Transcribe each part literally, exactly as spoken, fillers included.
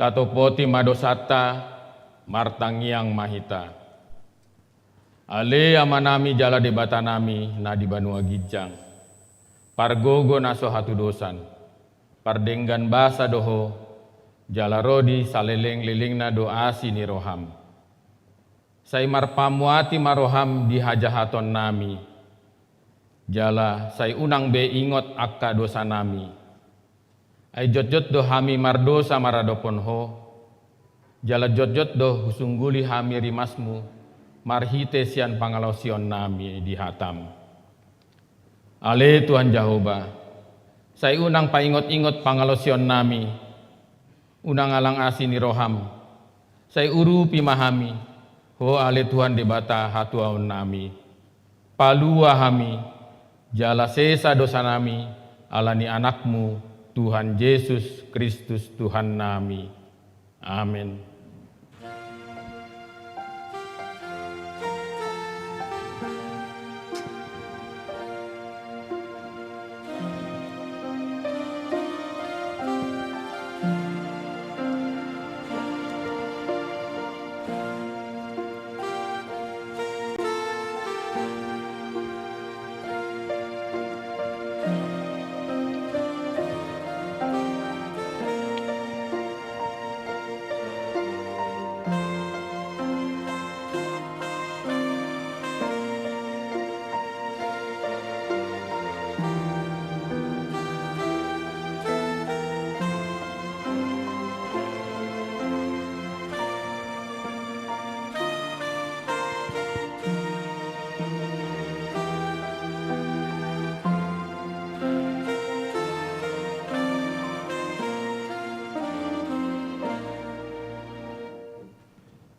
Topoti ma dosanta, martangiang ma hita. Ale Amanami jala Debatanami na di banua ginjang, pargogo na so hatudosan, pardenggan basa do Ho, jala ro di salelenglelengna do asi ni rohaM. Sai marpamuati ma rohaM di hajahatonnami, jala sai unang be ingot angka dosanami. Ai jotjot do hami mardosa maradophon Ho, jala jotjot do husungguli hami rimasMu marhite sian pangalaosionnami di hataM. Ale Tuhan Jahowa, sai unang paingotingot pangalaosionnami, unang alang asi ni rohaM, sai urupi ma hami, Ho ale Tuhan Debata hatuaonnami. Palua hami, jala sesa dosanami, ala ni AnakMu, Tuhan Jesus Kristus Tuhannami. Amen.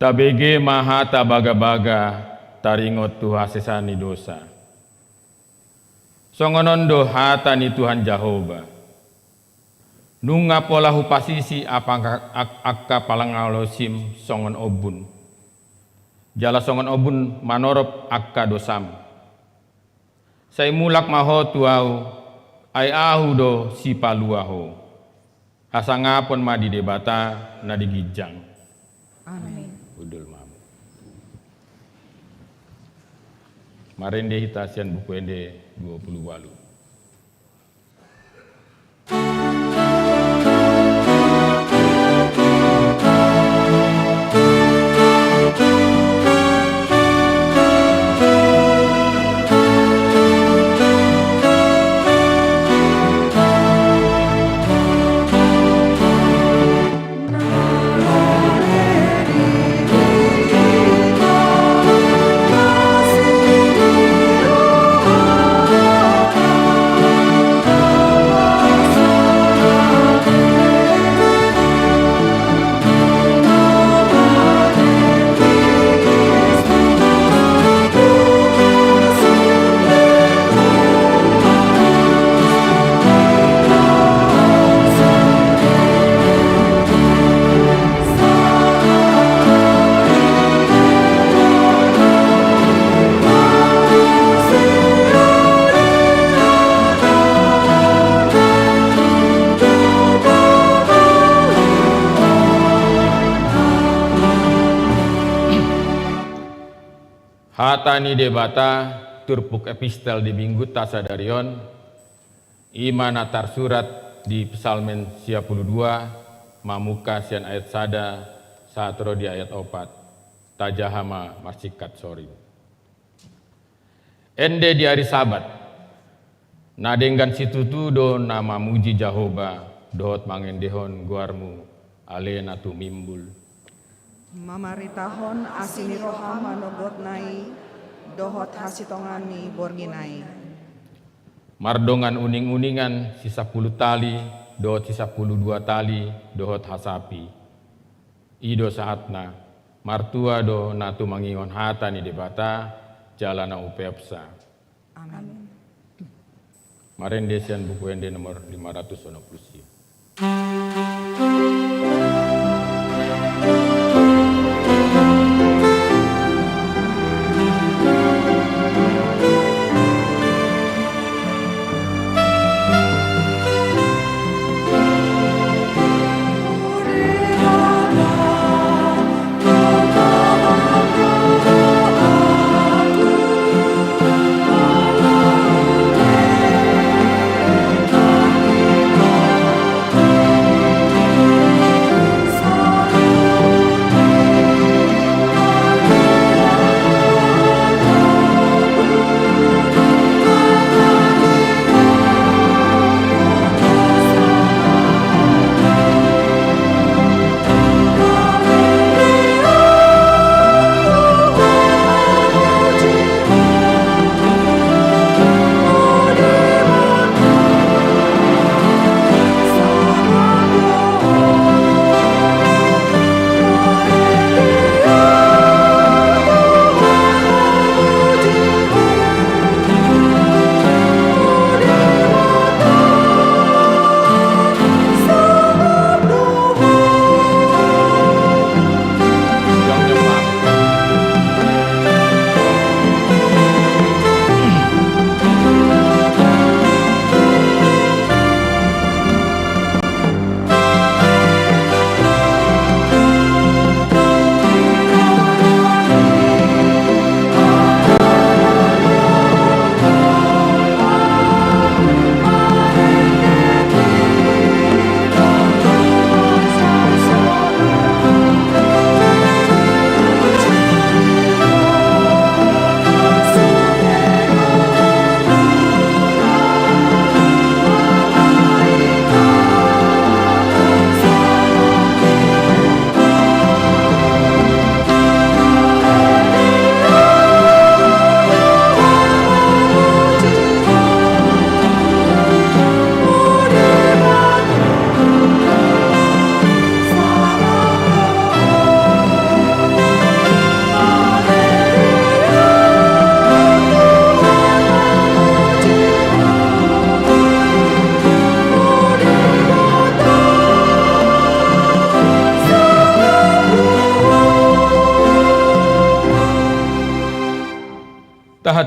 Tabege ma hata bagabaga taringot tu hasesaan ni dosa. Songon on do hata ni Tuhan Jahowa: Nunga pola hupasisi angka, angka pangalaosim songon ombun, jala songon ombun manorop angka dosam. Sai mulak ma ho tu Ahu, ai Ahu do Sipalua ho. Hasangapon ma di Debata na di ginjang. Amen. Hundul ma hamu. Marende hita sian Buku Ende dua puluh ualu. Hata ni Debata, turpuk epistel di Minggunta sadari on, i ma na tarsurat di Psalmen sia pulu dua, mamungka sian ayat sada sahat ro di ayat opat. Tajaha ma marsingkat sorin. Ende di ari Sabat, na denggan situtu do na mamuji Jahowa dohot mangendehon goarMu, ale na tumimbul. Mamaritahon asi ni roha manogotna i, dohot hasintongan ni borngina i. Mardongan uninguningan sisampulu tali, dohot sisampulu dua tali, dohot hasapi. I do sahatna, martua do na tumangion hata ni Debata, jala na umpeopsa. Amen. Marende sian Buku Ende nomor lima ratus onom pulu sia.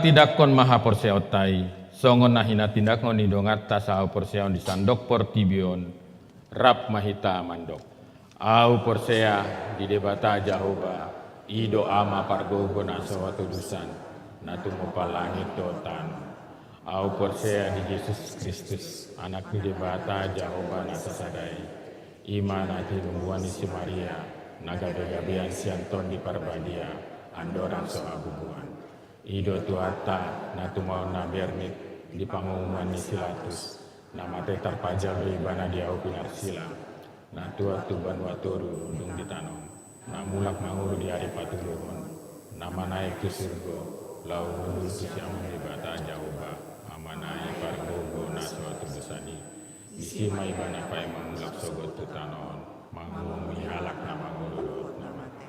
Tindanghon ma haporseaonta i, songon na hinatindangkon ni donganta sahaporseaon di sandok portibi on, rap ma hita mandok. Ahu porsea di Debata Jahowa, i do Ama pargogo na so hatudosan, na tumompa langit dohot tano. Ahu porsea di Jesus Kristus, Anak ni Debata Jahowa na sasada i, i ma na tinubuan ni si Maria, na gabegabean sian Tondi Parbadia, andorang so habubuhan. I do Tuhanta, na tumaon na bernit di panguhuman ni si Latus, na mate tarpajal do Ibana di ahu pinarsilang, na tuat tu banua toru dung ditanom, na mulak mangolu di ari patoluhon, na manaek tu surgo, laho hundul tu siamun ni Debata Jahowa, Amana i pargogo na so hatudosan i. Disi ma Ibana paima mulak sogot tu tano on, manguhumi halak na mangolu dohot na mate.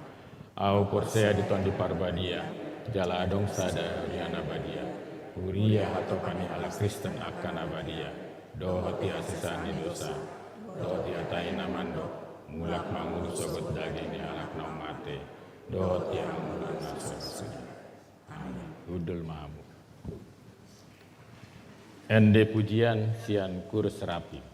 Ahu porsea di Tondi Parbadia, jala adong sada huria na badia, huria hatopan ni halak Kristen angka na badia, dohot di hasesaan ni dosa, dohot di hata i na mandok, mulak mangolu sogot daging ni halak naung mate, dohot di hangoluan na so masuda. Amin. Hundul ma hamu. Ende pujian sian Kur Serapim.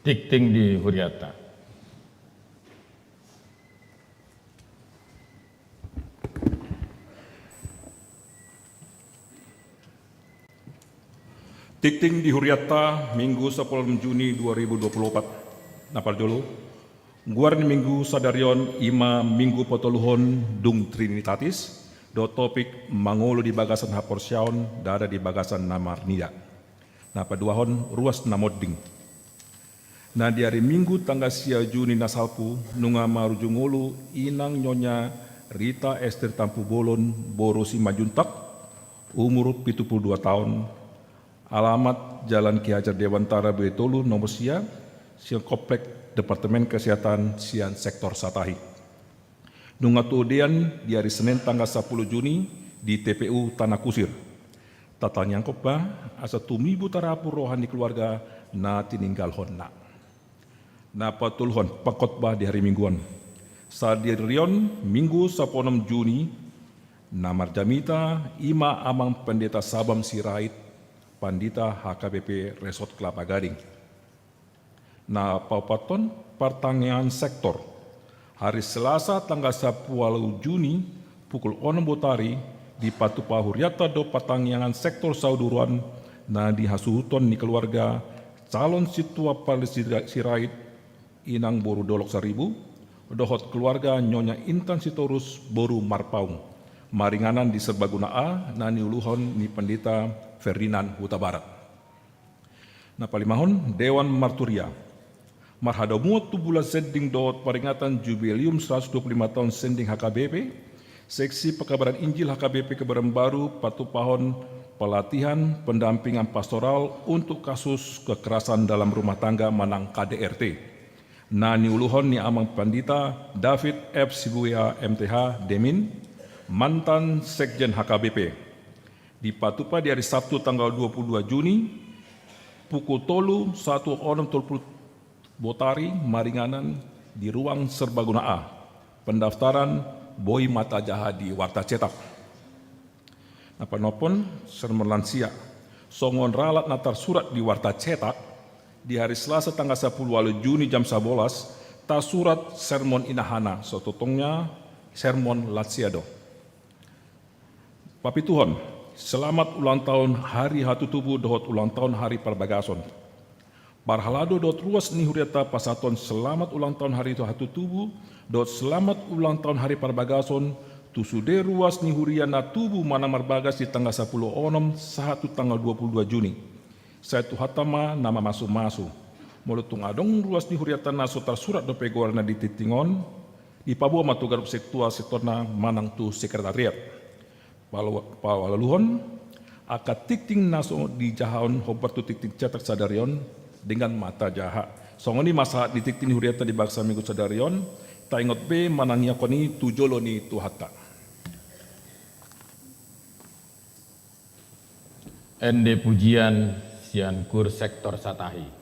Tingting di hurianta. Tingting di hurianta, Minggu sampulu onom Juni dua ribu dua pulu opat. Na parjolo, goar ni Minggu sadari on i ma Minggu patoluhon dung Trinitatis, dohot topik mangolu di bagasan haporseaon, ndada di bagasan na marnida. Na paduahon, ruas na monding. Na di ari Minggu tanggal sia Juni na salpu, nunga marujung ngolu inang Nyonya Rita Ester Tampubolon boru Simanjuntak, umur pitu pulu dua taon, alamat Jalan Ki Hajar Dewantara Baibatolu nomor sia, sian Komplek Departemen Kesehatan sian Sektor Satahi. Nunga tudean di ari Senen tanggal sampulu Juni di T P U Tanah Kusir. Tatangiangkon ma asa tumibu tarapul roha ni keluarga na tininggalhonna. Na patoluhon, pengkhotbah di hari Minggu on. Sadari on, Minggu sampulu onom Juni, na marjamita i ma Amang Pendeta Sabam Sirait, Pandita H K B P Resort Kelapa Gading. Na paopathon, partangiangan sektor. Hari Selasa tanggal sampulu ualu Juni pukul onom botari dipatupa hurianta do partangiangan sektor sauduruan na dihasuhuton ni keluarga calon sintua Parlis Sirait, inang boru Dolok Saribu, dohot keluarga Nyonya Intan Sitorus boru Marpaung, maringanan di Serbaguna A na niuluhon ni Pendeta Ferdinand Hutabarat. Na palimahon, Dewan Marturia. Marhadomuan tu bulan sending dohot paringatan jubileum seratus dua pulu lima taon sending H K B P, Seksi Pekabaran Injil H K B P Kebayoran Baru patupahon pelatihan pendampingan pastoral untuk kasus kekerasan dalam rumah tangga manang K D R T, na niuluhon ni Amang Pandita David F Sibuea M T H, Demin, mantan Sekjen H K B P. Dipatupa di ari Sabtu tanggal dua pulu dua Juni, pukul tolu sahat tu onom tolu pulu botari, maringanan di ruang Serbaguna A, pendaftaran boi ma tajaha di warta cetak. Na panophon, sermon lansia. Songon ralat na tarsurat di warta cetak, di ari Selasa tanggal sampulu ualu Juni jam sabolas, tarsurat sermon inahana, sototongna sermon lansia do. Papituhon, selamat ulang tahun hari hatutubu dohot ulang tahun hari parbagason. Parhalado dohot ruas ni hurianta pasahathon selamat ulang tahun hari hatutubu dohot selamat ulang tahun hari parbagason tu sude ruas ni huria na tubu manang marbagas di tanggal sampulu onom sahat tu tanggal dua pulu dua Juni. Sai Tuhanta ma na mamasumasu. Molo tung adong ruas ni hurianta na so tarsurat dope goarna di tingting on, dipaboa ma tu ganup sintua sintonna manang tu sekretariat. Palu-, paualuhon, angka tingting na so dijahahon hombar tu tingting cetak sadari on, denggan ma tajaha. Songon i ma sahat ni tingting ni hurianta di bagasan Minggu sadari on, taingot be manangiangkon i tu jolo ni Tuhanta. Ende pujian sian Kur Sektor Satahi.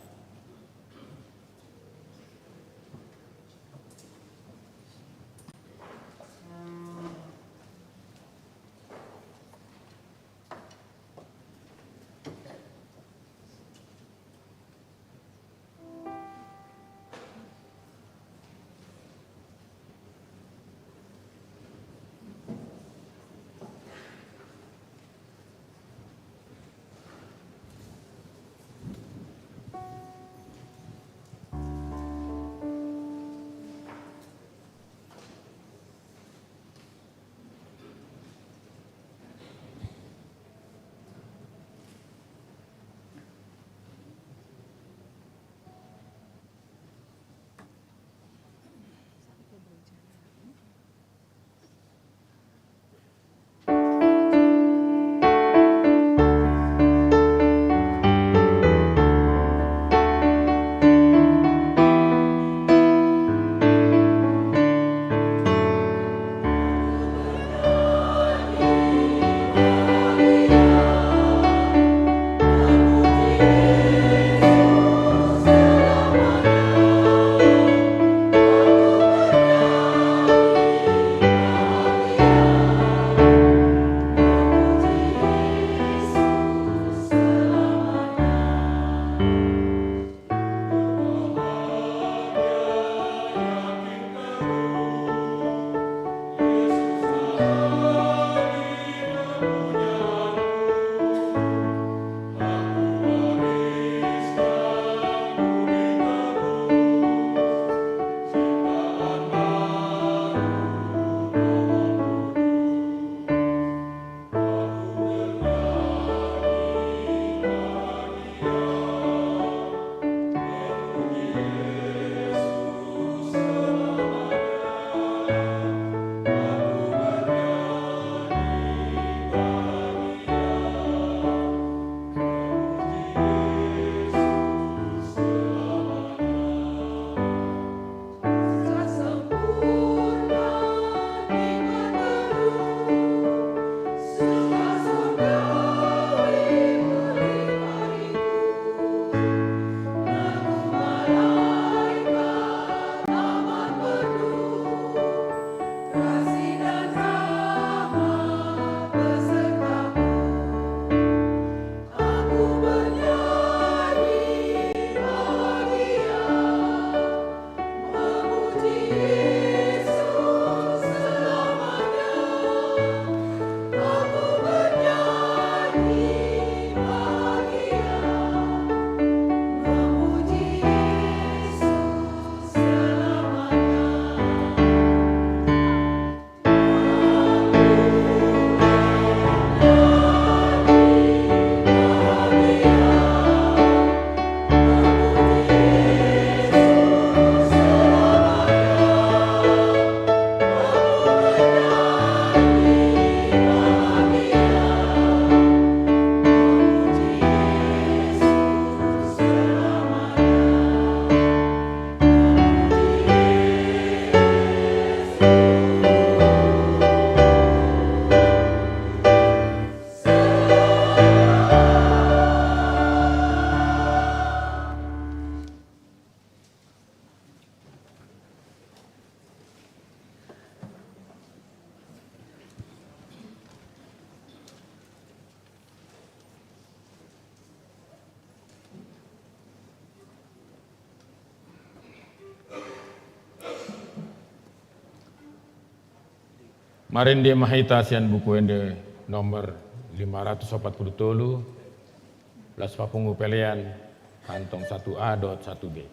Marende ma hita sian Buku Ende nomor lima ratus opat pulu tolu, Las Papungu Pelean, kantong satu A dohot satu B.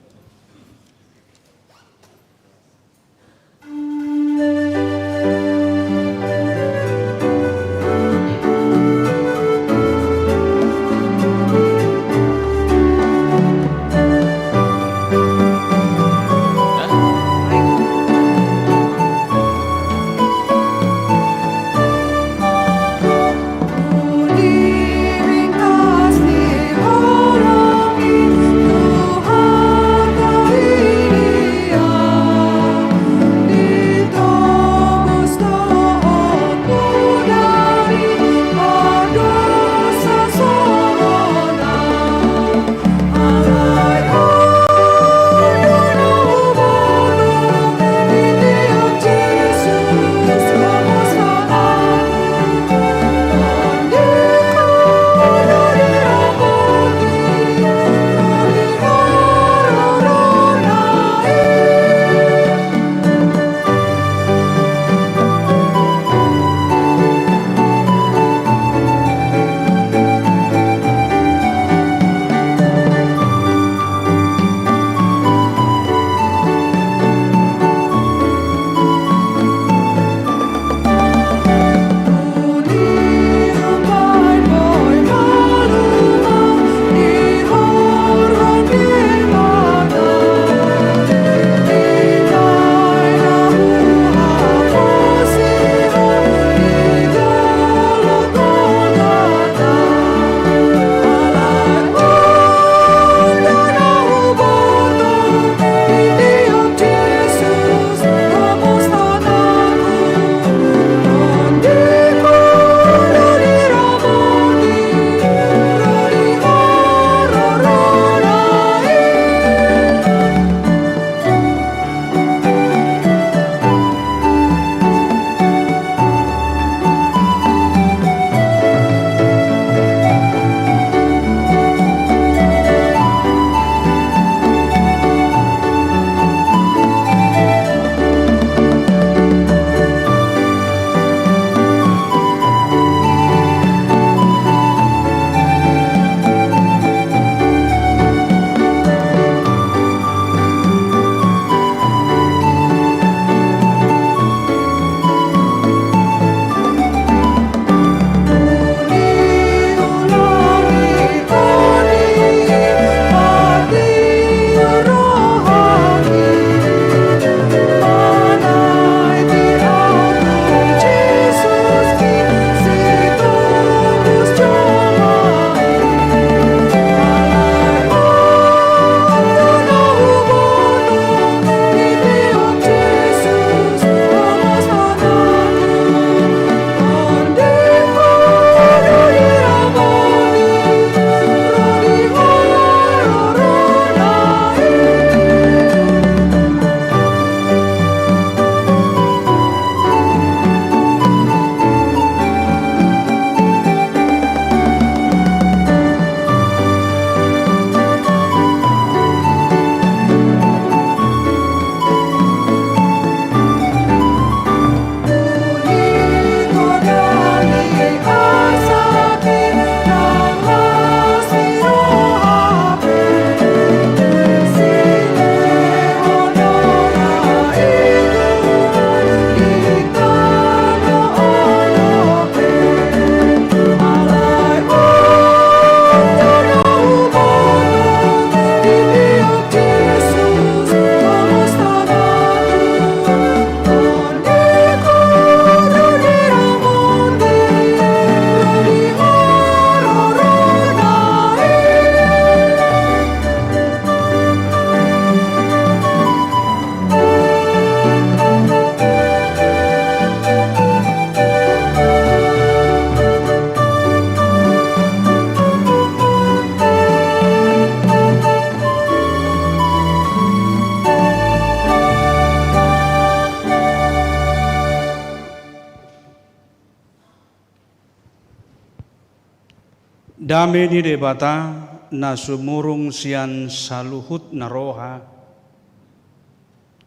Dame ni Debata, na sumurung sian saluhut na roha,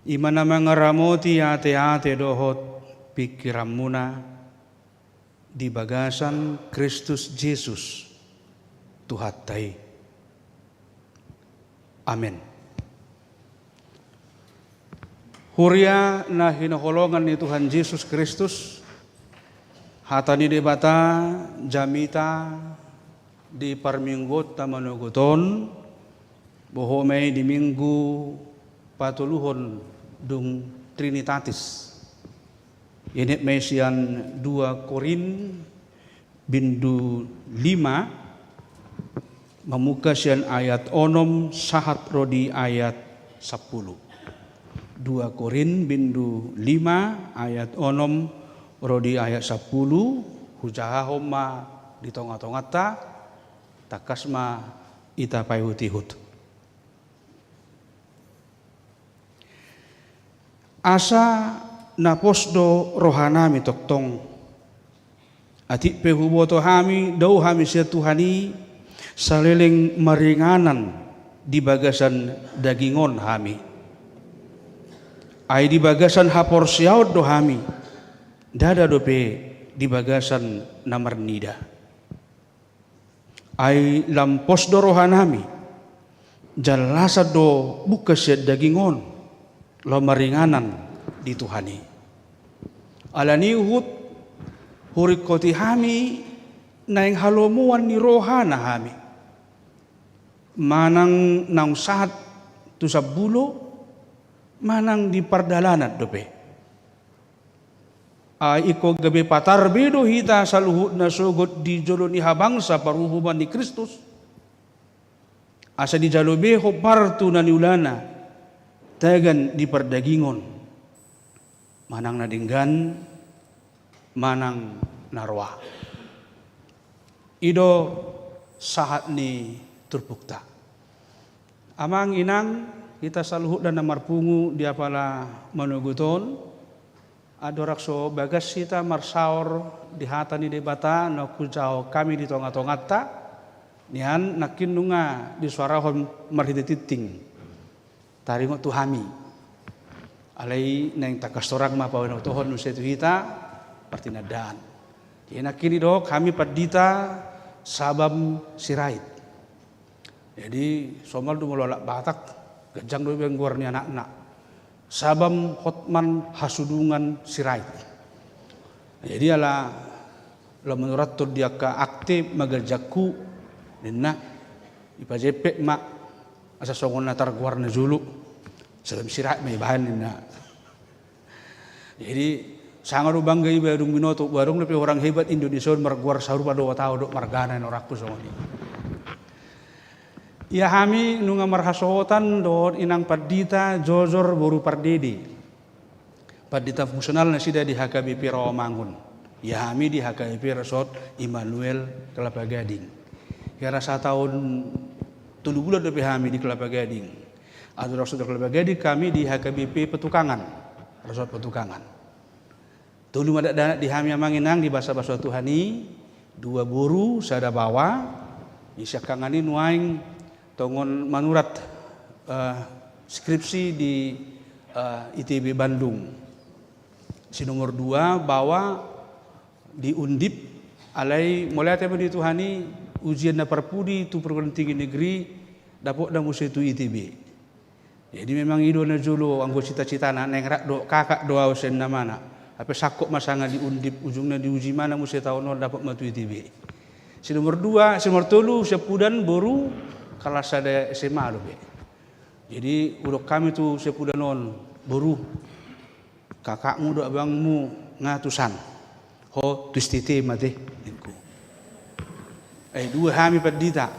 i ma na mangaramoti ateate dohot pingkiranmuna di bagasan Kristus Jesus, Tuhanta i. Amen. Huria na hinaholongan ni Tuhan Jesus Kristus, hata ni Debata jamita di parmingguonta manogot on, boha ma i di minggu patoluhon dung Trinitatis. Inet ma i sian dua Korint bindu lima, mamungka sian ayat onom sahat ro di ayat sampulu. Dua Korint bindu lima ayat onom ro di ayat sampulu, hujahahon ma di tongatonganta, tangkas ma hita paihutihut. Asa na pos do rohanami tongtong. Atik pe huboto hami, dao hami sian Tuhan i, saleleng maringanan di bagasan daging on hami. Ai di bagasan haporseaon do hami, ndada dope di bagasan na marnida. Ai lam pos do rohanami, jala lasan do bungka sian daging on, laho maringanan di Tuhan i. Alani i huhut huringkoti hami naeng halomoan ni rohana hami. Manang naung sahat tu sambulo, manang di pardalanan dope. Ai ingkon gabe patar be do hita saluhutna sogot di jolo ni habangsa paruhuman ni Kristus. Asa dijalo be hombar tu na niulana, tagan di pardagingon, manang na denggan, manang na roa. I do sahat ni turpukta. Amang inang, hita saluhutna na marpungu di apala manogot on, andorang so bagas hita marsaor di hata ni Debata na hujahahon hami di tongatonganta, nian nangkin nunga disuarahon marhite tingting taringot tu hami. Alai naeng tangkas torang ma pabotohon muse tu hita partinandaan. Jadi nangkin didok hami pandita Sabam Sirait. Jadi somal do molo halak Batak, ganjang do iba goar ni anakna. Sabam Hotman Hasudungan Sirait. Jadi ala laho manurathon di angka akte maganjanghu, ninna, dipajempek ma asa songon na targoarna jolo. Sabam Sirait ma ibahen, ninna. Jadi sanga do bangga iba dung binoto, adong dope orang hebat Indonesia on margoar sarupa dohot ahu dohot margana, ninna, orangku songon i. Ia hami nunga marhasohotan dohot inang pandita Jojor boru Pardede. Pandita fungsional nasida di H K B P Rawamangun. Ia hami di H K B P Resort Immanuel Kelapa Gading. Ia rasa taon tolu bulan dope hami di Kelapa Gading. Andorang so di Kelapa Gading hami di H K B P Petukangan, Resort Petukangan. Tolu ma dakdanak di hami amang inang di basa-basa Tuhan i, dua boru, sada baoa. Di siangkangan i nuaeng tongon manurat, eh, skripsi di, eh, I T B Bandung. Si nomor dua baoa di Undip, alai mauliate ma di Tuhan i, ujian na parpudi tu perguruan tinggi negeri, dapotna muse tu I T B. Jadi memang i do na jolo anggo cita-citana, naeng rap do, kakak do ahu sian amana. Hape sangkop ma sanga di Undip, ujungna diuji ma na muse taon on, dapot ma tu I T B. Si nomor dua, si nomor tolu, siampudan boru, kelas sada S M A dope. Jadi hudok hami tu siampudan on, boru, kakakmu do abangmu nga tusan. Ho tu S T T ma te, ningku. Eh, dua hami pandita.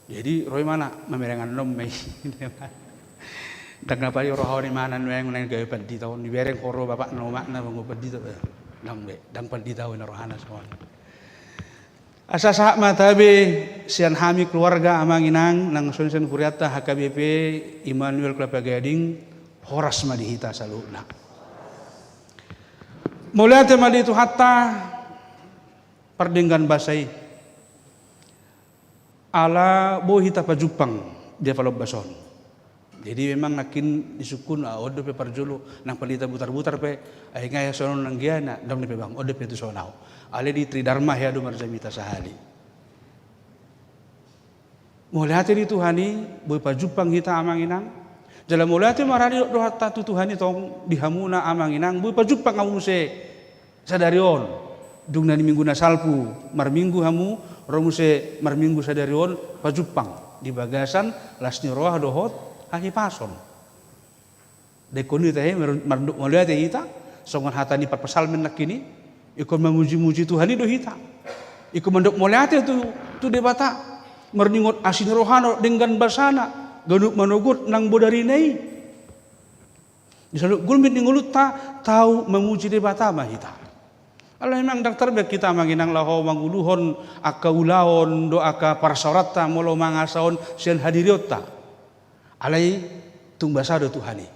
Jadi ro imana mamereng annon ma i. Ndang na paling roha on imana nuaeng naeng gabe pandita on, dibereng ho ro bapakna omakna manjalo pandita. Ndang be, ndang pandita on rohana songon i. Asa sahat ma tabe sian hami keluarga amang inang nang songon i sian hurianta H K B P Immanuel Kelapa Gading, horas ma di hita saluhutna. Mauliate ma di Tuhanta pardenggan basa i. Ala boi hita pajumpang di apala ombas on. Jadi memang nangkin disungkun, ah, on dope parjolo, nang pala hita butar-butar pe, ai nga hea songon on nangkiana, dang dope bang, on dope tu son au. Alai di Tridharma hea do marjamita sahali. Mauliate di Tuhan i, boi pajumpang hita amang inang. Jala mauliate ma ra didok do hata tu Tuhan i tong di hamuna amang inang, boi pajumpang hamu muse sadari on. Dung na di minggu na salpu marminggu hamu, ro muse marminggu sadari on, pajumpang di bagasan las ni roha dohot hahipason. Dengkon hita he, mar-, mardok mauliate hita, songon hata ni parpsalmen nangkin i, ingkon mamuji-muji Tuhan i do hita. Ingkon mandok mauliate tu, tu Debata, marningot asi ni rohana, denggan basana, ganup manogot nang bodarina i. Di saluhut gulmit ni ngolunta, tau mamuji Debata ma hita. Alai memang dang tarbaen hita amang inang laho manguluhon angka ulaon do angka parsaoranta molo mangasahon sian hadirionta. Alai tung basa do Tuhan i.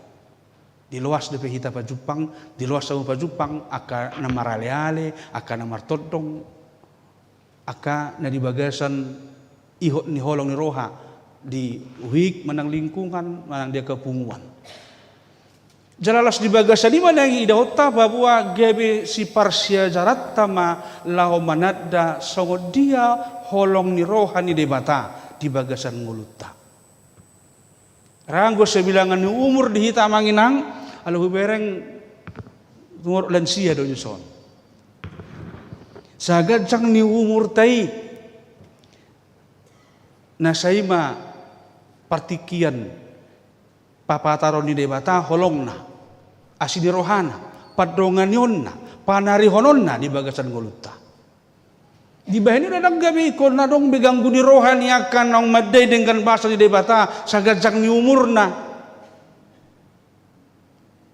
Diloas dope hita pajumpang, diloas hamu pajumpang, angka na maraleale, angka na martondong, angka na di bagasan ihot ni holong ni roha, di huhut manang lingkungan, manang di angka punguan. Jala las di bagasan i ma na idaonta, paboa gabe siparsiajaranta ma laho mananda songon dia holong ni roha ni Debata di bagasan ngolunta. Ra anggo sibilangan ni umur di hita amang inang, ala hubereng tumorop lansia do dison. Saganjang ni umurta i, na sai ma partingkian papataron ni Debata holongna, asi ni rohana, pandonganionna, panarihononna di bagasan ngolunta. Dibahen i do ndang gabe ingkon adong be ganggu ni roha ni angka naung mandai denggan basa ni Debata saganjang ni umurna.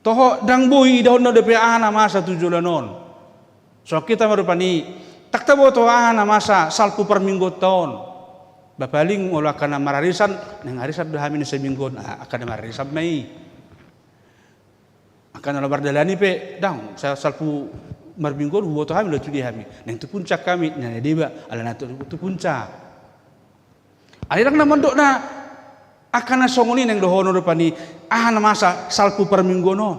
Toho ndang boi idaonna dope aha na masa tu joloan on. Songon hita ma rupani, ndang taboto aha na masa salpu parmingguonta on. Ba paling molo angka na mararisan, naeng arisan do hami na saminggu on, ah, angka na mararisan ma i. Angka na laho mardalan i pe, ndang, sa-, salpu marminggu on huboto hami, laho tu dia hami. Naeng tu puncak hami, na deba, ala na tu, tu puncak. Alai ndang na mandok na, angka na songon i naeng dohonon rupani, aha na masa salpu parmingguon on.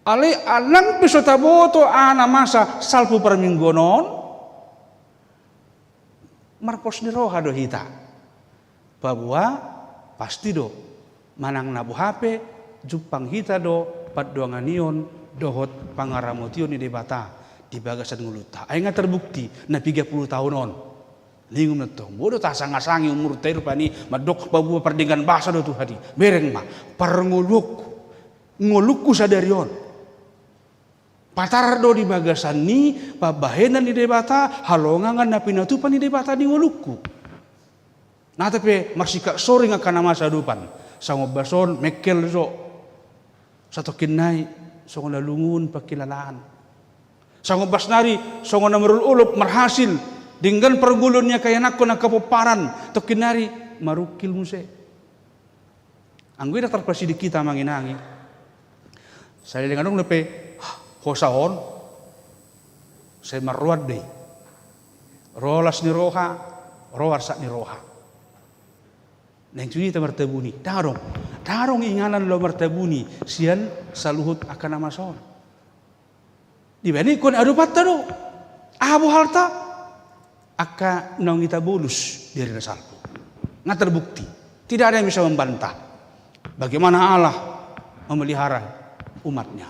Alai ndang pe so taboto aha na masa salpu parmingguon on, marpos ni roha do hita. Paboa pasti do, manang na boha pe, jumpang hita do pandohanganion dohot pangaramotion ni Debata di bagasan ngolunta. Ai nga terbukti na piga pulu taon on. Lingom na tong, boi do tasangasangi umurta i rupani, mandok paboa pardenggan basa do Tuhan i. Bereng ma, parngoluonku, ngolungku sadari on. Patar do di bagasan ni pambahenan ni Debata, halongangan na pinatupa ni Debata di ngolungku. Nata pe marsikap soring angka na masa adopan, sangombas on mengkel jo. Satongkin nai songon na lungun pangkilalaan. Sangombas nari songon na marolopolop marhasil, denggan parngoluon ni angka ianakkon angka pomparan, tongkin nari marungkil muse. Anggo i ndang tarpasiding hita amang inang i. Saleleng adong dope hosa on, sai marroan do i. Ro las ni roha, ro arsak ni roha. Naeng tu hita martabuni, ndang adong. Ndang adong inganan laho martabuni sian saluhut angka na masa on. Dibahen i ingkon adopanta do. Aha bohalta? Angka naung hita bolus di ari na salpu. Nga terbukti. Tidak ada yang bisa membantah bagaimana Allah memelihara umat-Nya.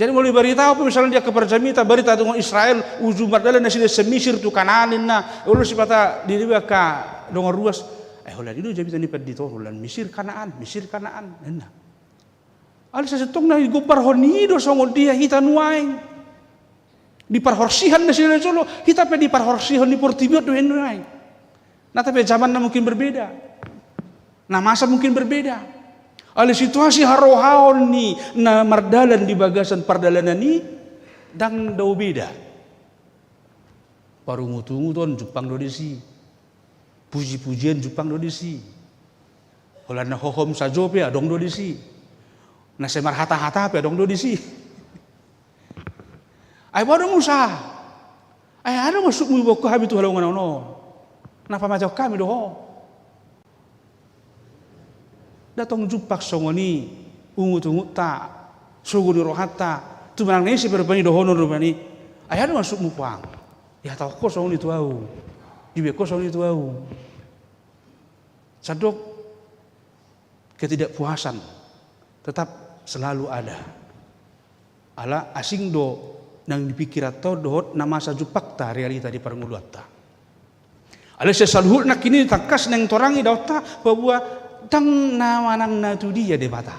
Jadi molo dibaritahon pe misalna di angka parjamita, barita tu Israel, uju mardalan nasida sian Misir tu Kanaan ninna, olo sipata di dia angka dongan ruas. Eh, holan i do jamita ni pandita on, holan Misir Kanaan, Misir Kanaan ninna. Alai sasintongna digombarhon i do songon dia hita nuaeng. Diparhorsihon nasida na jolo, hita pe diparhorsihon di portibi on do nuaeng. Nata pe zamanna mungkin berbeda. Na masa mungkin berbeda. Alai situasi harohaon ni na mardalan di bagasan pardalanan i ndang dao beda. Parungutunguton jumpang do disi. Pujipujian jumpang do disi. Holan na hohom sajo pe adong do disi. Na sai marhatahata pe adong do disi. Ai boha do muse? Ai aha do maksudmu iboan hami tu halongangan on? Na pamatehon hami do ho? Nda tong jumpang songon i ungut-ungunta, sogo ni rohanta, tu manang na ise pe rupani dohonon rupani. Ai aha do maksudmu puang? Dihatahon ho songon i tu ahu. Dibaen ho songon i tu ahu. Sandok ketidakpuasan tetap selalu ada. Ala asing do nang di pingkiranta on dohot na masa jumpangta realita di parngoluanta. Alai sian saluhut nangkin i tangkas naeng torang idaonta, paboa ndang na manang na tudia Debata.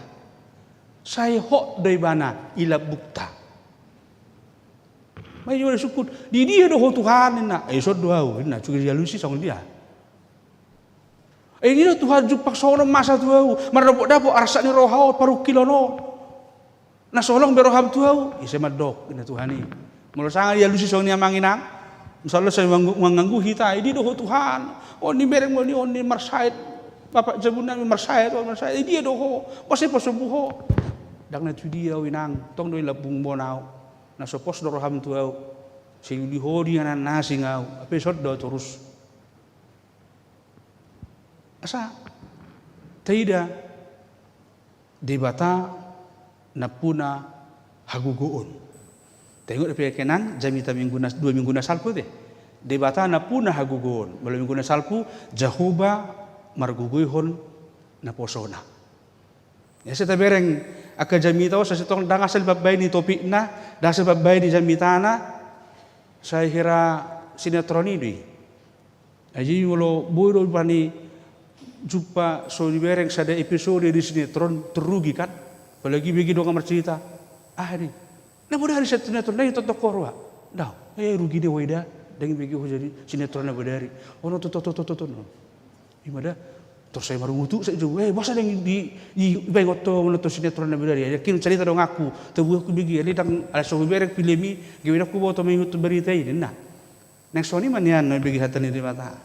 Sai hot do ibana i lambungta. Maia disungkun, di dia do ho Tuhan ninna. Ai dison do ahu ninna, cukup dialusi songon dia. Ai dia do Tuhan jumpang songon on masa tu ahu, mardapot-dapot arsak ni roha on, parungkilon on. Na so holong be roham tu ahu, ise mandok ninna Tuhan i. Molo sanga dialusi songon i amang inang, insya Allah sai manggu-, mangganggu hita, i dia do ho Tuhan. On ni bereng moni on ni marsaet, bapak jabunami marsaet, on marsaet, i dia do ho, pos i pasombu ho. Ndang na tudia ahu inang, tong do i lambungmon ahu. Na so pos do roham tu ahu, sai uli ho di na asing ahu, hape dison do ahu torus. Asa taida Debata nampuna hagogoon. Taingot dope nangkin jamita minggu na, dua minggu na salpu te. Debata nampuna hagogoon. Molo minggu na salpu, Jahowa margogoihon naposona. Ia sai tabereng angka jamita on, sai tong ndang asal dipambaen i topikna, ndang asal dipambaen i jamitana, sai hira sinetron i do i. Ai jadi molo boi do rupani jumpa so dibereng sada episode di sinetron, tung rugi kan? Apalagi bege dongan marcerita. Ah, di na bodari sinetron, na i tongtong ho roha. Ndang, eh, rugi do ho i da, ndang bege ho jadi sinetron na bodari. Ono, to, to, to. I ma da, tor sai marungutuk sai jo, eh, boasa ndang di, di, dibaen ho nonton sinetron na bodari. Ai nangkin carita donganku, tabuanku bege, alai ndang, alai so hubereng film i, gabe ndang huboto mangihuthon barita i ninna. Naeng songon i ma nian na bege hata ni Debata.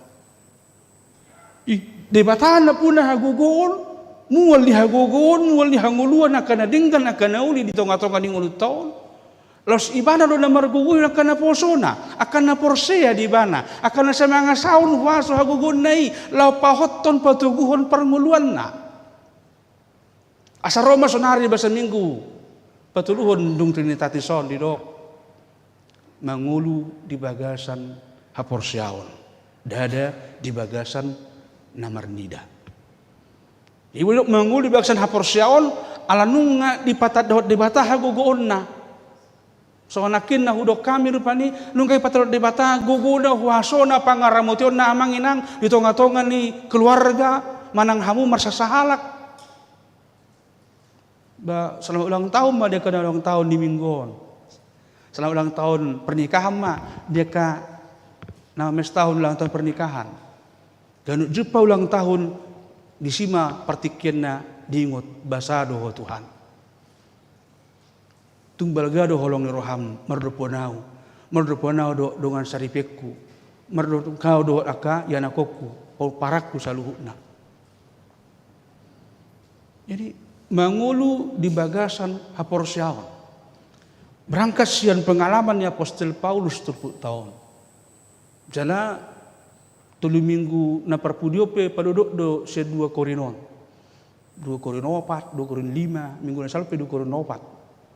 I, Debata nampuna hagogoon, mual ni hagogoon, mual ni hangoluan angka na denggan, angka na uli di tonga-tonga ni ngolunta on. Laos ibana do na margogoihon angka naposona, angka na porsea di ibana, angka na sai mangasahon huaso hagogoonna i, laho pahothon patoguhon parngoluanna. Asa ro ma sonari basa Minggu patoluhon dung Trinitatis on didok, mangolu di bagasan haporseaon, ndada di bagasan na marnida. Jadi molo mangolu di bagasan haporseaon, ala nunga dipatandahon Debata hagogoonna. Songon nangkin na hudok hami rupani, nunga dipatandahon Debata gogona, huasona, pangaramotionna amang inang di tonga-tonga ni keluarga, manang hamu marsasahalak. Ba, selamat ulang tahun ma di angka na ulang tahun di Minggu on. Selamat ulang tahun pernikahan ma di angka na mestahon ulang tahun pernikahan. Ganup jumpa ulang tahun, disi ma partingkianna diingot, basa do ho Tuhan. Tung balga do holong ni roham mardophon ahu, mardophon ahu dohot dongan saripeonku, mardophon ahu dohot angka ianakhonku, pomparanku saluhutna. Jadi, mangolu di bagasan haporseaon. Berangkat sian pengalaman ni apostel Paulus turpukta on. Jala tolu minggu na parpudi on pe padodok do sian dua Korin on. Dua Korin opat, dua Korin lima, minggu na salpu pe dua Korin opat.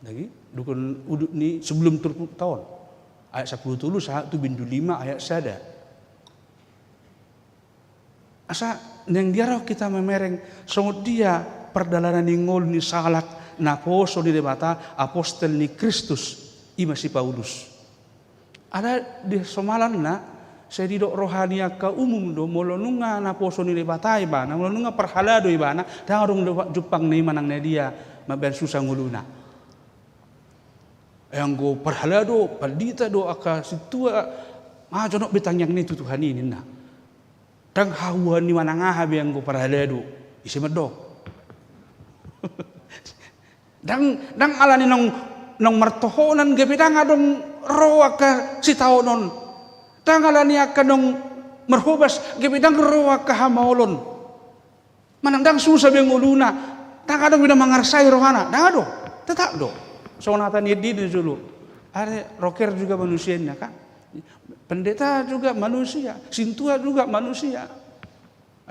Lagi, dua Korin udut ni sebelum turpukta on. Ayat sampulu tolu sahat tu bindu lima ayat sada. Asa naeng diarahon hita mamereng, songon dia pardalanan ni ngolu ni sahalak naposo ni Debata, apostel ni Kristus, i ma si Paulus. Ala di somalna, sai didok roha ni angka umum do, molo nunga naposo ni Debata ibana, molo nunga parhalado ibana, ndang adong do jumpang na i manang na dia mambaen susa ngoluna. Ai anggo parhalado, pandita do, angka sintua, ah, jonok be tangiangna i tu Tuhan i ninna. Ndang hahuaon ni manang aha be anggo parhalado, ise mandok. Ndang, ndang alani naung, naung martohonan gabe ndang adong ro angka sitaonon. Ndang alani angka naung marhobas gabe ndang ro angka hamaolon. Manang ndang susa be ngoluna, ndang adong be na mangarsai rohana, ndang adong. Tetap do. Songon hata ni Edin jolo. Are rocker juga manusia ninna kan. Pendeta juga manusia, sintua juga manusia.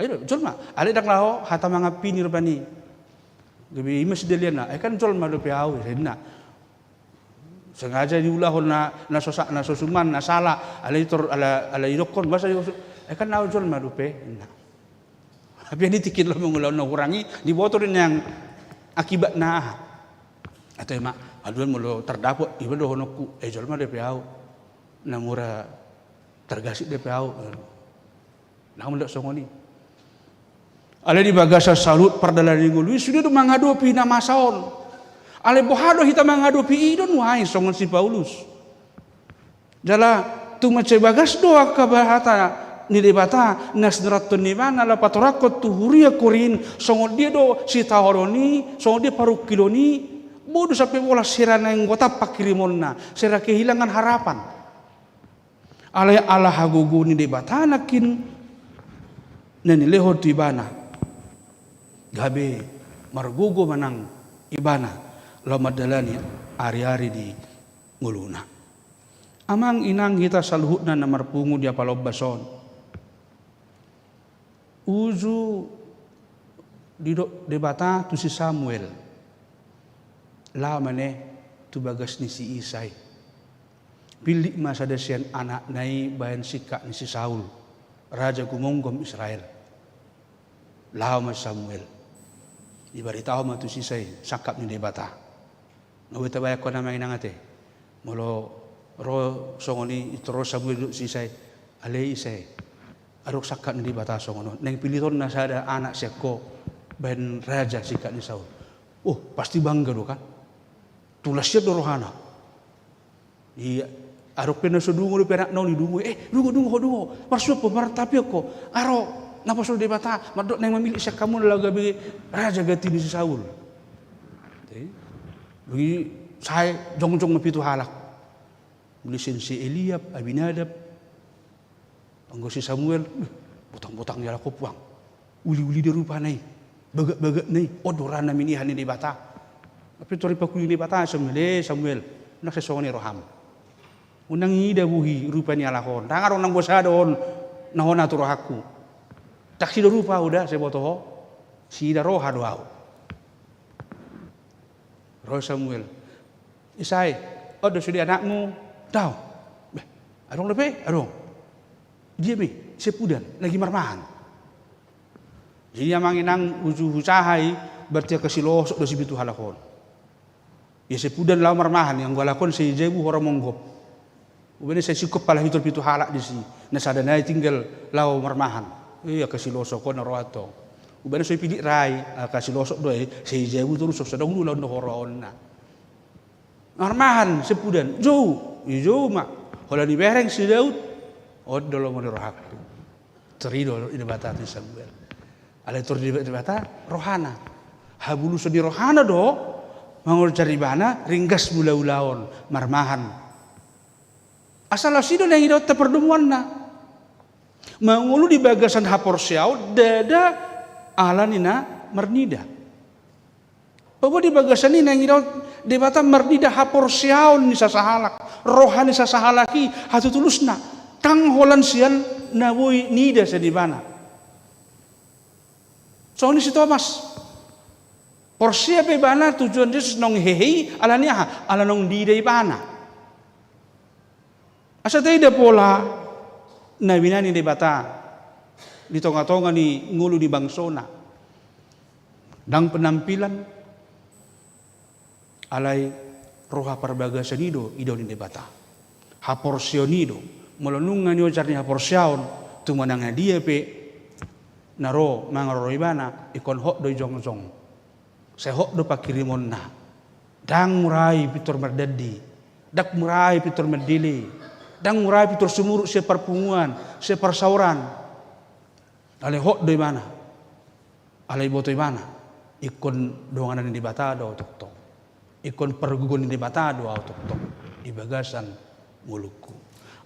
Ai do jolma, alai ndang laho hata mangampini rupani. Gabe ima sidalianna, ai kan jolma dope au, ninna. Sengaja diulahon na, na so sa-, na so suman, na sala, alai tor-, ala, alai didokkon, masa didokkon, ai kan au jolma dope, ninna. Tapi di tingki laho mangulahon na hurang i, diboto do nian akibatna aha. Atau ima, haduan molo tardapot, iba dohononku, eh, jolma dope au. Na mura targasip dope au. Ndang molo songon i. Alai di bagasan saluhut pardalanan ni ngolu i sude do mangadopi na masa on. Alai boha do hita mangadopi i, do nuaeng songon si Paulus. Jala tung mansai bagas do angka hata ni Debata na sinuratton ni ibana laho patorangkon tu huria Korint, songon dia do sitaonon i, songon dia parungkilon i, boi do sampe pola sera naeng gotam pangkirimonna, sera kehilangan harapan. Alai ala hagogoon ni Debata nangkin na nilehon tu ibana, gabe margogo ma nang ibana laho mandalani ari-ari di ngoluna. Amang inang, hita saluhutna na marpungu di apala ombas on, uju didok Debata tu si Samuel, laho ma ne tu bagas ni si Isai. Pillit ma sada sian anakna i bahen singkat ni si Saul, raja gumonggom Israel. Laho ma si Samuel, dibaritahon ma tu si Isai sangkap ni Debata. Nga boi tabayangkon amang inang ate, molo ro songon i, ro Samuel didok si Isai, ale Isai, adong sangkap ni Debata songon on, naeng pilitonna sada anak sian ho bahen raja singkat ni Saul. Oh, pasti bangga do kan. Tulas sian do rohana. Iya, adong pe na so dungo dope anakna on, didungoi, eh, dungo, dungo ho, dungo, marsuap ho, martapiok ho, aro, napasu Debata mandok naeng mamillit sian hamu na laho gabe raja ganti ni si Saul. Dung i sae jongjong ma pitu halak. Mulai sian si Eliab, Abinadab, anggo si Samuel, beh, botang-botang ni halak on puang. Uli-uli do rupana i, bagak-bagakna i, on do ra na minihan ni Debata. Tapi tor dipangkuling Debata Samuel, eh Samuel, unang sai songon i roham. Unang iida bohi rupa ni halak on, ndang adong nang boasa do on na hona tu rohangku. Saksi do rupa au, da, sai boto ho, siida roha do au. Ro Samuel. Isai, on do sude anakmu? Dao. Beh, adong dope? Adong. Dia ma i? Siampudan, lagi marmahan. Jadi amang inang, uju husaha i, berarti angka silosok do si pitu halak on. Ia siampudan laho marmahan, anggo halak on sai jabu hora monggop. Ubaen sai singkop pala pitu, pitu halak disi. Na sada nai tinggal laho marmahan. Eh, angka silosok on na ro antong. Ubaen sai pillit ra i, angka silosok do i, sai jabu torus, so sada ulu laho do hora on na. Marmahan siampudan, jou, i jou ma. Holan dibereng si Daud, on do lomo ni rohangku. Tor i do didok Debata tu Samuel. Alai tor didok Debata rohana. Habuluson ni rohana do mangorjar ibana ringgas mula-ula on, marmahan. Asa laos i do naeng idaonta pardomuanna. Mangolu di bagasan haporseaon, ndada ala ni na marnida. Paboa di bagasan i naeng idaon Debata marnida haporseaon ni sasahalak, roha ni sasahalak i, hatutulusna, ndang holan sian na boi nida sian ibana. Songon i si Tomas. Porsea pe ibana tu Tuhan Jesus naung hehe i, ala ni aha? Ala naung nida ibana. Asa taida pola na binahen ni Debata di tonga-tonga ni ngolu ni bangsona. Ndang penampilan, alai roha parbagason i do idaon ni Debata. Haporseaon i do. Molo nunga niojar ni haporseaon, tung manang na dia pe na ro mangaroro ibana, ingkon hot do i jongjong. Sai hot do pangkirimonna. Ndang mura i pintor mardandi. Ndang mura i pintor mandele. Ndang mura i pintor sumurut sian parpunguan, sian parsaoran. Alai hot do ibana. Alai boto ibana, ingkon donganan ni Debata do au tongtong. Ingkon pargogo ni Debata do au tongtong di bagasan ngolungku.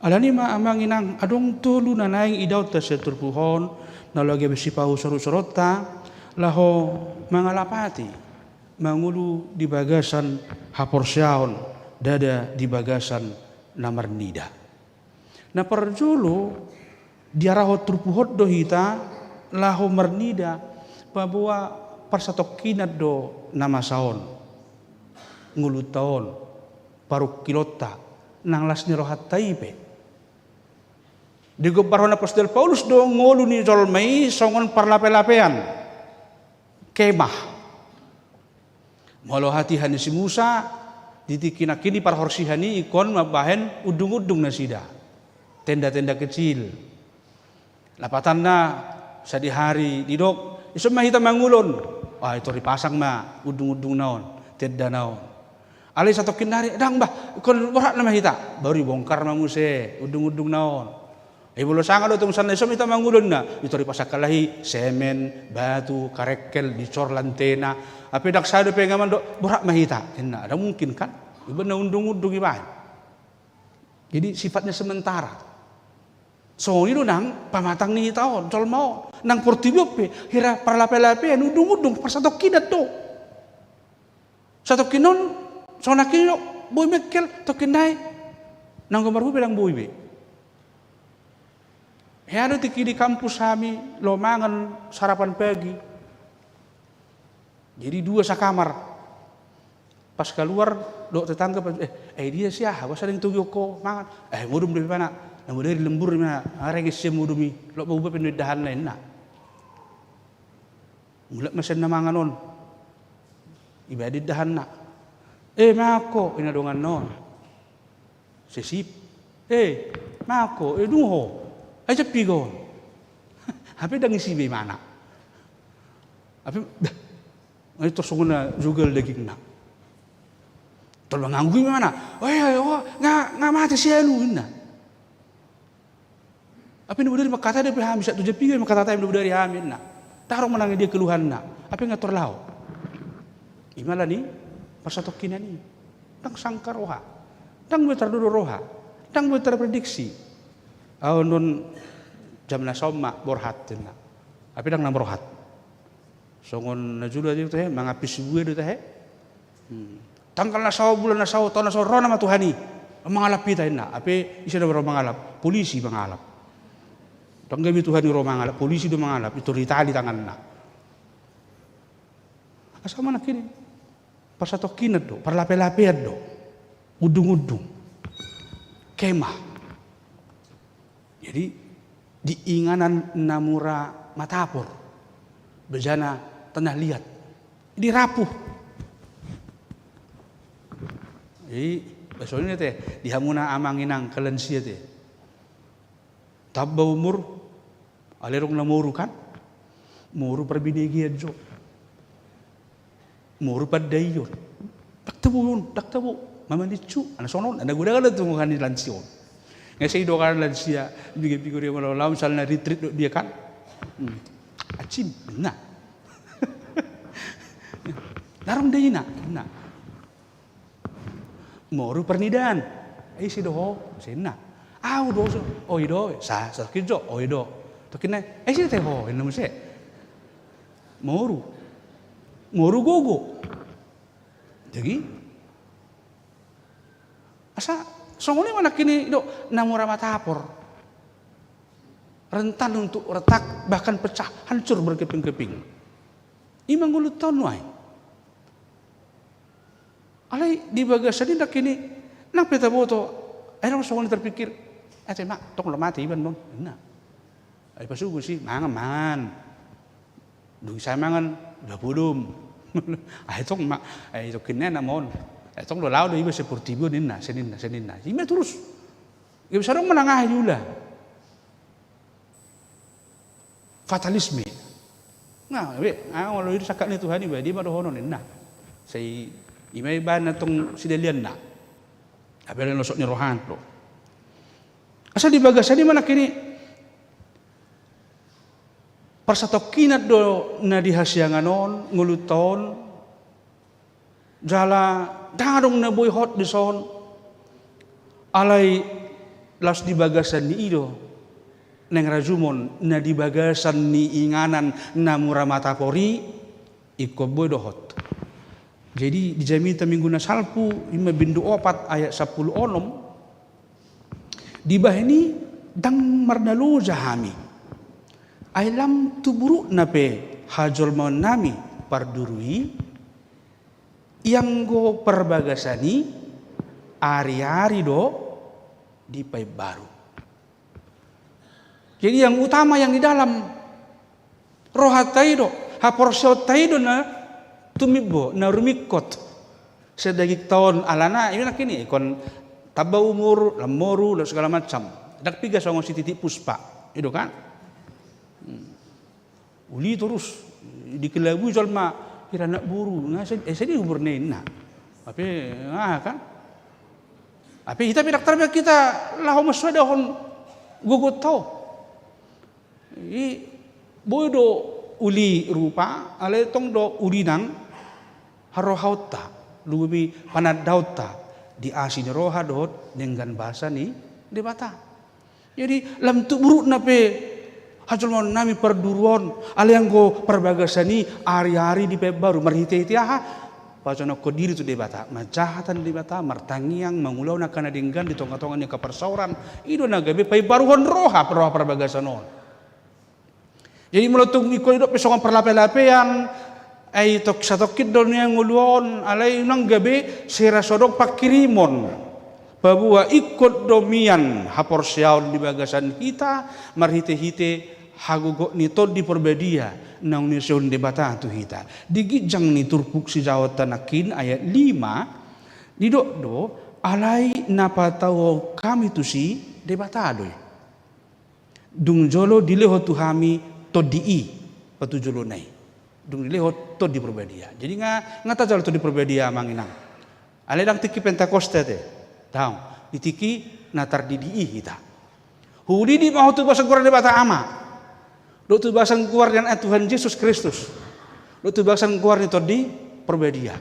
Ala ni i ma amang inang, adong tolu na naeng idaonta sian turpuk on, na laho gabe sipausor-usoronta, laho mangalapati mangolu di bagasan haporseaon, ndada di bagasan na marnida. Na parjolo, diarahon turpuk on do hita laho marnida paboa parsatongkinan do na masa on, ngolunta on, parungkilonta, nang las ni rohanta i pe. Digombari apostel Paulus do ngolu ni jolma i songon parlape-lapean, kemah. Molo hatiha ni si Musa, di tingki nangkin i parhorsihan i ingkon mambahen undung-undung nasida. Tenda-tenda kecil. Lapatanna sadihari didok, ison ma hita mangulon. Ah, i tor dipasang ma undung-undungna on, tendana on. Alai satongkin nari, ndang bah, ingkon borhatna ma hita. Baru dibongkar ma muse undung-undungna on. Ai molo sanga do tong sanna, ison ma hita mangulon, na i tor dipasangkon lahi semen, batu, karengkel, dicor lantena. Hape ndang sae dope inganan do, borhat ma hita, ninna. Ndang mungkin kan? Ibaen na undung-undung ibaen. Jadi sifatnya sementara. Songon i do nang pamatang ni hita on, jolma on. Nang portibi on pe, hira parlape-lapean, undung-undung, parsatongkinan do. Satongkin on, songon nangkin i do, boi mengkel, tongkin nai. Nang gomarhu pe ndang boi be. Hea do tingki di kampus hami, laho mangan sarapan pagi. Jadi dua sakamar. Pas kaluar, dok tetangga, pas, eh, eh, dia si aha, boasa dang togihon ho mangan. Eh, modom do ibana. Na modom i lembur ma, areng isi modom i. Loas ma huba pe nuaeng dahanna, ninna. Mulak ma sian na mangan on. Ibaen dahanna. Eh, mangan ho, ninna donganna on. Sesip. Eh, mangan ho, eh, dung ho. Ai jam piga on? Hape dang isi be imana. Hape, dah. Ai tor songon na jogal dagingna. Tor manganggu imana. Oh, iya, iya, oh, nga, nga mate si anu, ninna. Hape na bodari mangkatai dope hami, sahat tu jam piga mangkatai na bodari hami, ninna. Ndang adong manang dia keluhanna. Hape nga tor laho. Ima alani parsatongkinan i. Ndang sangkap roha. Ndang boi tardodo roha. Ndang boi tarprediksi. Ahu annon jam na saon ma borhat, ninna. Hape ndang na borhat. Songon na jolo aja tahe, mangampis sibue do tahe. Hmm. Tanggal na saon, bulan na saon, taon na saon, ro nama Tuhan i. Mangalap hita, ninna. Hape ise do ro mangalap? Polisi mangalap. Ndang gabe Tuhan i ro mangalap, polisi do mangalap. I tor ditali tanganna. Asa manang i. Parsatongkinan do, parlape-lapean do. Undung-undung. Kemah. Jadi, di inganan na mura matapor, bejana tanah liat, di rapuh. Jadi, songon i te, di hamuna amang inang, lansia te. Tamba umur, alai adong na moru kan? Moru parbinegean jo. Moru pandaion. Ndang tabo on, ndang tabo. Mamaniccu, ala songon on, ala godang do tu roha ni lansia on. Nga sai didok lansia, binege-binege dia molo lao misalna retreat dohot dia kan. Hmm. Acim, ninna. Ndang adong daina, ninna. Moru parnidaan. Ise do ho? Ninna. Ahu do, so. Oh, i do. Sa, satongkin jo. Oh, i do. Tongkin nai. Ise do ho? Ninna muse. Moru. Moru gogo. Jadi, asa songon i manang i do, na mura matapor. Rentan untuk retak, bahkan pecah, hancur berkeping-keping. Ima ngolunta on nuaeng. Alai di bagasan i nangkin i, nang pe taboto, ai adong songon i tarpikir, ate ma, tong do mate iba annon, ninna. Ai pasugu si, mangan, mangan. Dung i sae mangan, dapot do. Ai tong ma, ai tongkin nai nama on. Ai tong do laho do iba sian portibi on ninna, sian ninna, sian ninna. Ima torus. Gabe sai adong manang aha diula. Fatalisme. Nga, be, ah, molo i do sangkap ni Tuhan i, ba dia ma dohonon ninna. Sai ima ibaen antong sidalianna. Hape alai losok ni rohana do. Asa di bagasan i manang i, parsatongkinan do na di hasiangan on, ngolunta on, jala ndang adong na boi hot dison. Alai laos di bagasan ni i do naeng rajumon na di bagasan ni inganan na mura matapor i, ingkon boi do hot. Jadi di jamita minggu na salpu, ima bindu opat ayat sampulu onom, dibahen i ndang marnaloja hami. Ai lam tu burukna pe hajolmaonnami parduru i, ianggo parbagasan i ari-ari do dipaimbaru. Jadi yang utama yang di dalam, rohanta i do, haporseaonta i do na tumimbo, na rumingkot. Sai dagingta on alana, i nangkin i, ingkon tamba umur, lam moru, laos segala macam. Ndang piga songon si Titiek Puspa, i do kan? Hmm. Uli torus, dikelabui jolma, hira anak boru, nga sai, eh, sai di umurna i ninna. Hape, ah, kan? Hape hita pe ndang tarbaen hita laho mansoadahon gogonta on. I, boi do uli rupa, alai tong do uli nang harohaonta, lubi panandaonta di asi ni roha dohot denggan basa ni Debata. Jadi, lam tu burukna pe hajolmaonnami parduru on, alai anggo parbagasan i ari-ari dipaimbaru, marhite-hite aha? Pajonokhon diri tu Debata, manjahatan Debata, martangiang, mangulahon angka na denggan di tonga-tonga ni angka parsaoran, i do na gabe paimbaruhon roha, roha parbagasan on. Jadi molo tung ingkon didok pe songon parlape-lapean, ai tong satongkin do nian ngolu on, alai unang gabe sera so adong pangkirimon. Paboa ingkon do mian haporseaon di bagasan hita, marhite-hite hagogot ni Tondi Parbadia naung niasehon Debata tu hita. Di ginjang ni turpuk sijahaonta nangkin ayat lima, didok do, alai na patauhon hami tusi Debata do i. Dung jolo dilehon tu hami Tondi i, patujolona i. Dung dilehon Tondi Parbadia. Jadi nga, nga tajalo Tondi Parbadia, amang inang. Alai ndang tingki Pentakosta ate. Daong, di tingki na tardidi i hita. Hudidi ma ho tu bagas ni goar ni Debata Ama. Dohot tu bagas ni goar ni Anakna Tuhan Jesus Kristus. Dohot tu bagas ni goar ni Tondi Parbadia.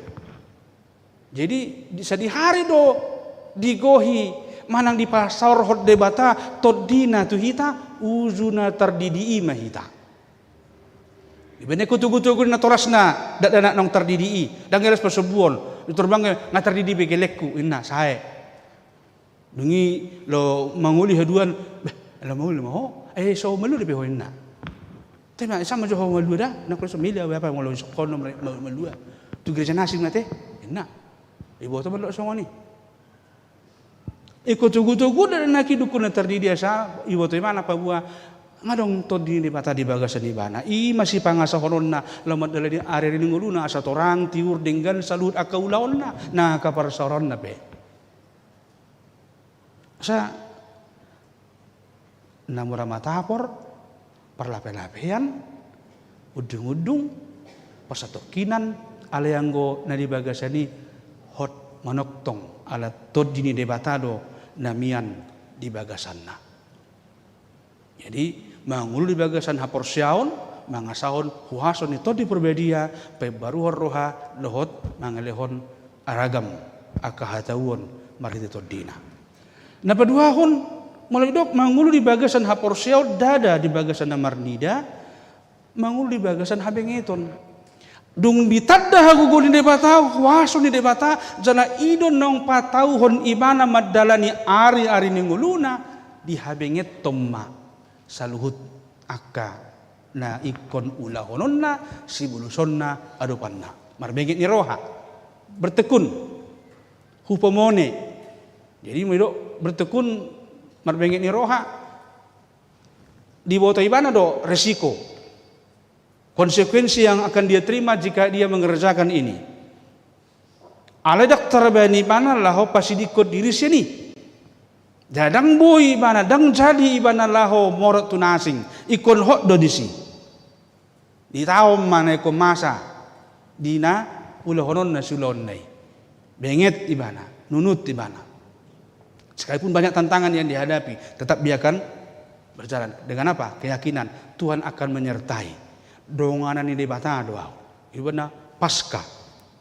Jadi, di sadihari do digohi manang dipasaorhon Debata Tondina tu hita, uju na tardidi i ma hita. Dibaen ingkon togu-togu ni natorasna dakdanak naung tardidi i, ndang hea las pasombuon, di torbang nga tardidi be gelengku, inna, sae. Dung i laho mangoli haduan, beh, laho mangoli ma ho, eh, so malua dope ho inna. Te ma, asa ma jo ho malua da, nang kalo so meli au, apa molo isungkon ma, ma, malua. Tu gereja na asing ma te, inna. Iboto ma do songon i. Ingkon togu-togu do na hidungkon na tardidi asa, iboto ibana paboa, nga adong Tondi ni Debata di bagasan ibana. I ma sipangasahononna, laho mandalani ari-ari ni ngoluna, asa torang, tiur, denggan, saluhut angka ulaonna, nang angka parsaoronna pe. Asa, na mura matapor, parlape-lapean, undung-undung, pasatongkinan, alai anggo na di bagasan i hot manongtong, ala Tondi ni Debata do na mian di bagasanna. Jadi, mangolu di bagasan haporseaon, mangasahon huaso ni Tondi Parbadia, paimbaruhon roha, dohot mangalehon ragam angka hatauon marhite Tondina. Na paduahon, molo didok mangolu di bagasan haporseaon, ndada di bagasan na marnida, mangolu di bagasan habengeton. Dung ditanda hagogoon ni Debata, huaso ni Debata, jala i do naung patauhon ibana mandalani ari-ari ni ngoluna, dihabengethon ma saluhut angka na ingkon ulahononna, sibolusonna, adopanna. Marbenget ni roha. Bertekun. Hupamone. Jadi, molo didok bertekun, marbenget ni roha, diboto ibana do resiko. Konsekuensi yang akan dia terima jika dia mengerjakan ini. Alai ndang tarbaen ibana laho pasidingkon diri sian i. Jala ndang boi ibana, ndang jadi ibana laho morot tu na asing. Ingkon hot do disi. Ditaon ma na ingkon masa di na ulahononna siulaonna i. Benget ibana, nunut ibana. Sekalipun banyak tantangan yang dihadapi, tetap dia akan berjalan. Dengan apa? Keyakinan Tuhan akan menyertai. Donganan ni Debata do au. Ibana Paska,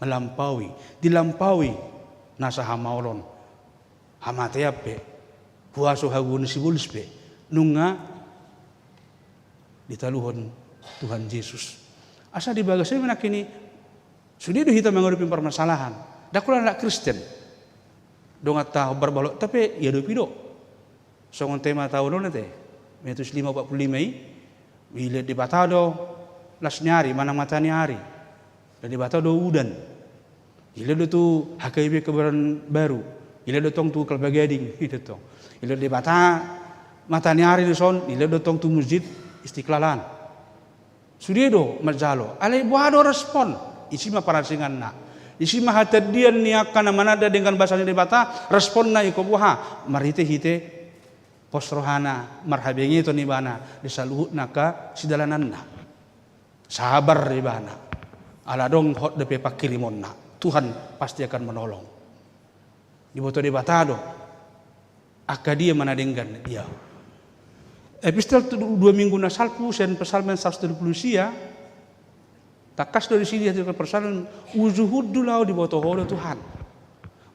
melampaui, dilampaui nasa hamaolon, hamatean pe, huaso hagogoon ni sibolis pe, nunga ditaluhon Tuhan Jesus. Asa di bagasan i ma nangkin i, sude do hita mangadopi parmasalahan. Ndang holan halak Kristen. Donganta hombar balok, tapi ia dopi do. Songon tema taon on ate, Matius lima opat pulu lima i, Dilehon Debata do las ni ari manang mata ni ari. Dilehon Debata do udan. Dilehon do tu H K B Kebayoran Baru. Dilehon do tong tu Kelapa Gading, i do tong. Dilehon Debata mata ni ari dison, dilehon do tong tu Masjid Istiqlal an. Sude do manjalo, alai boha do respon? Disi ma parasinganna. Disi ma hatandian ni angka na mananda denggan basa ni Debata, responna ingkon boha? Marhitehite pos rohana, marhabengeton ibana di saluhutna angka sidalananna. Sabar ibana. Ala adong hot dope pangkirimonna. Tuhan pasti akan menolong. Diboto Debata do angka dia ma na denggan di ahu. Epistel tu dua minggu na salpu, sian Psalmen saratus tolu pulu sia, tangkas do disi di Psalmen, uju hundul ahu diboto Ho do Tuhan.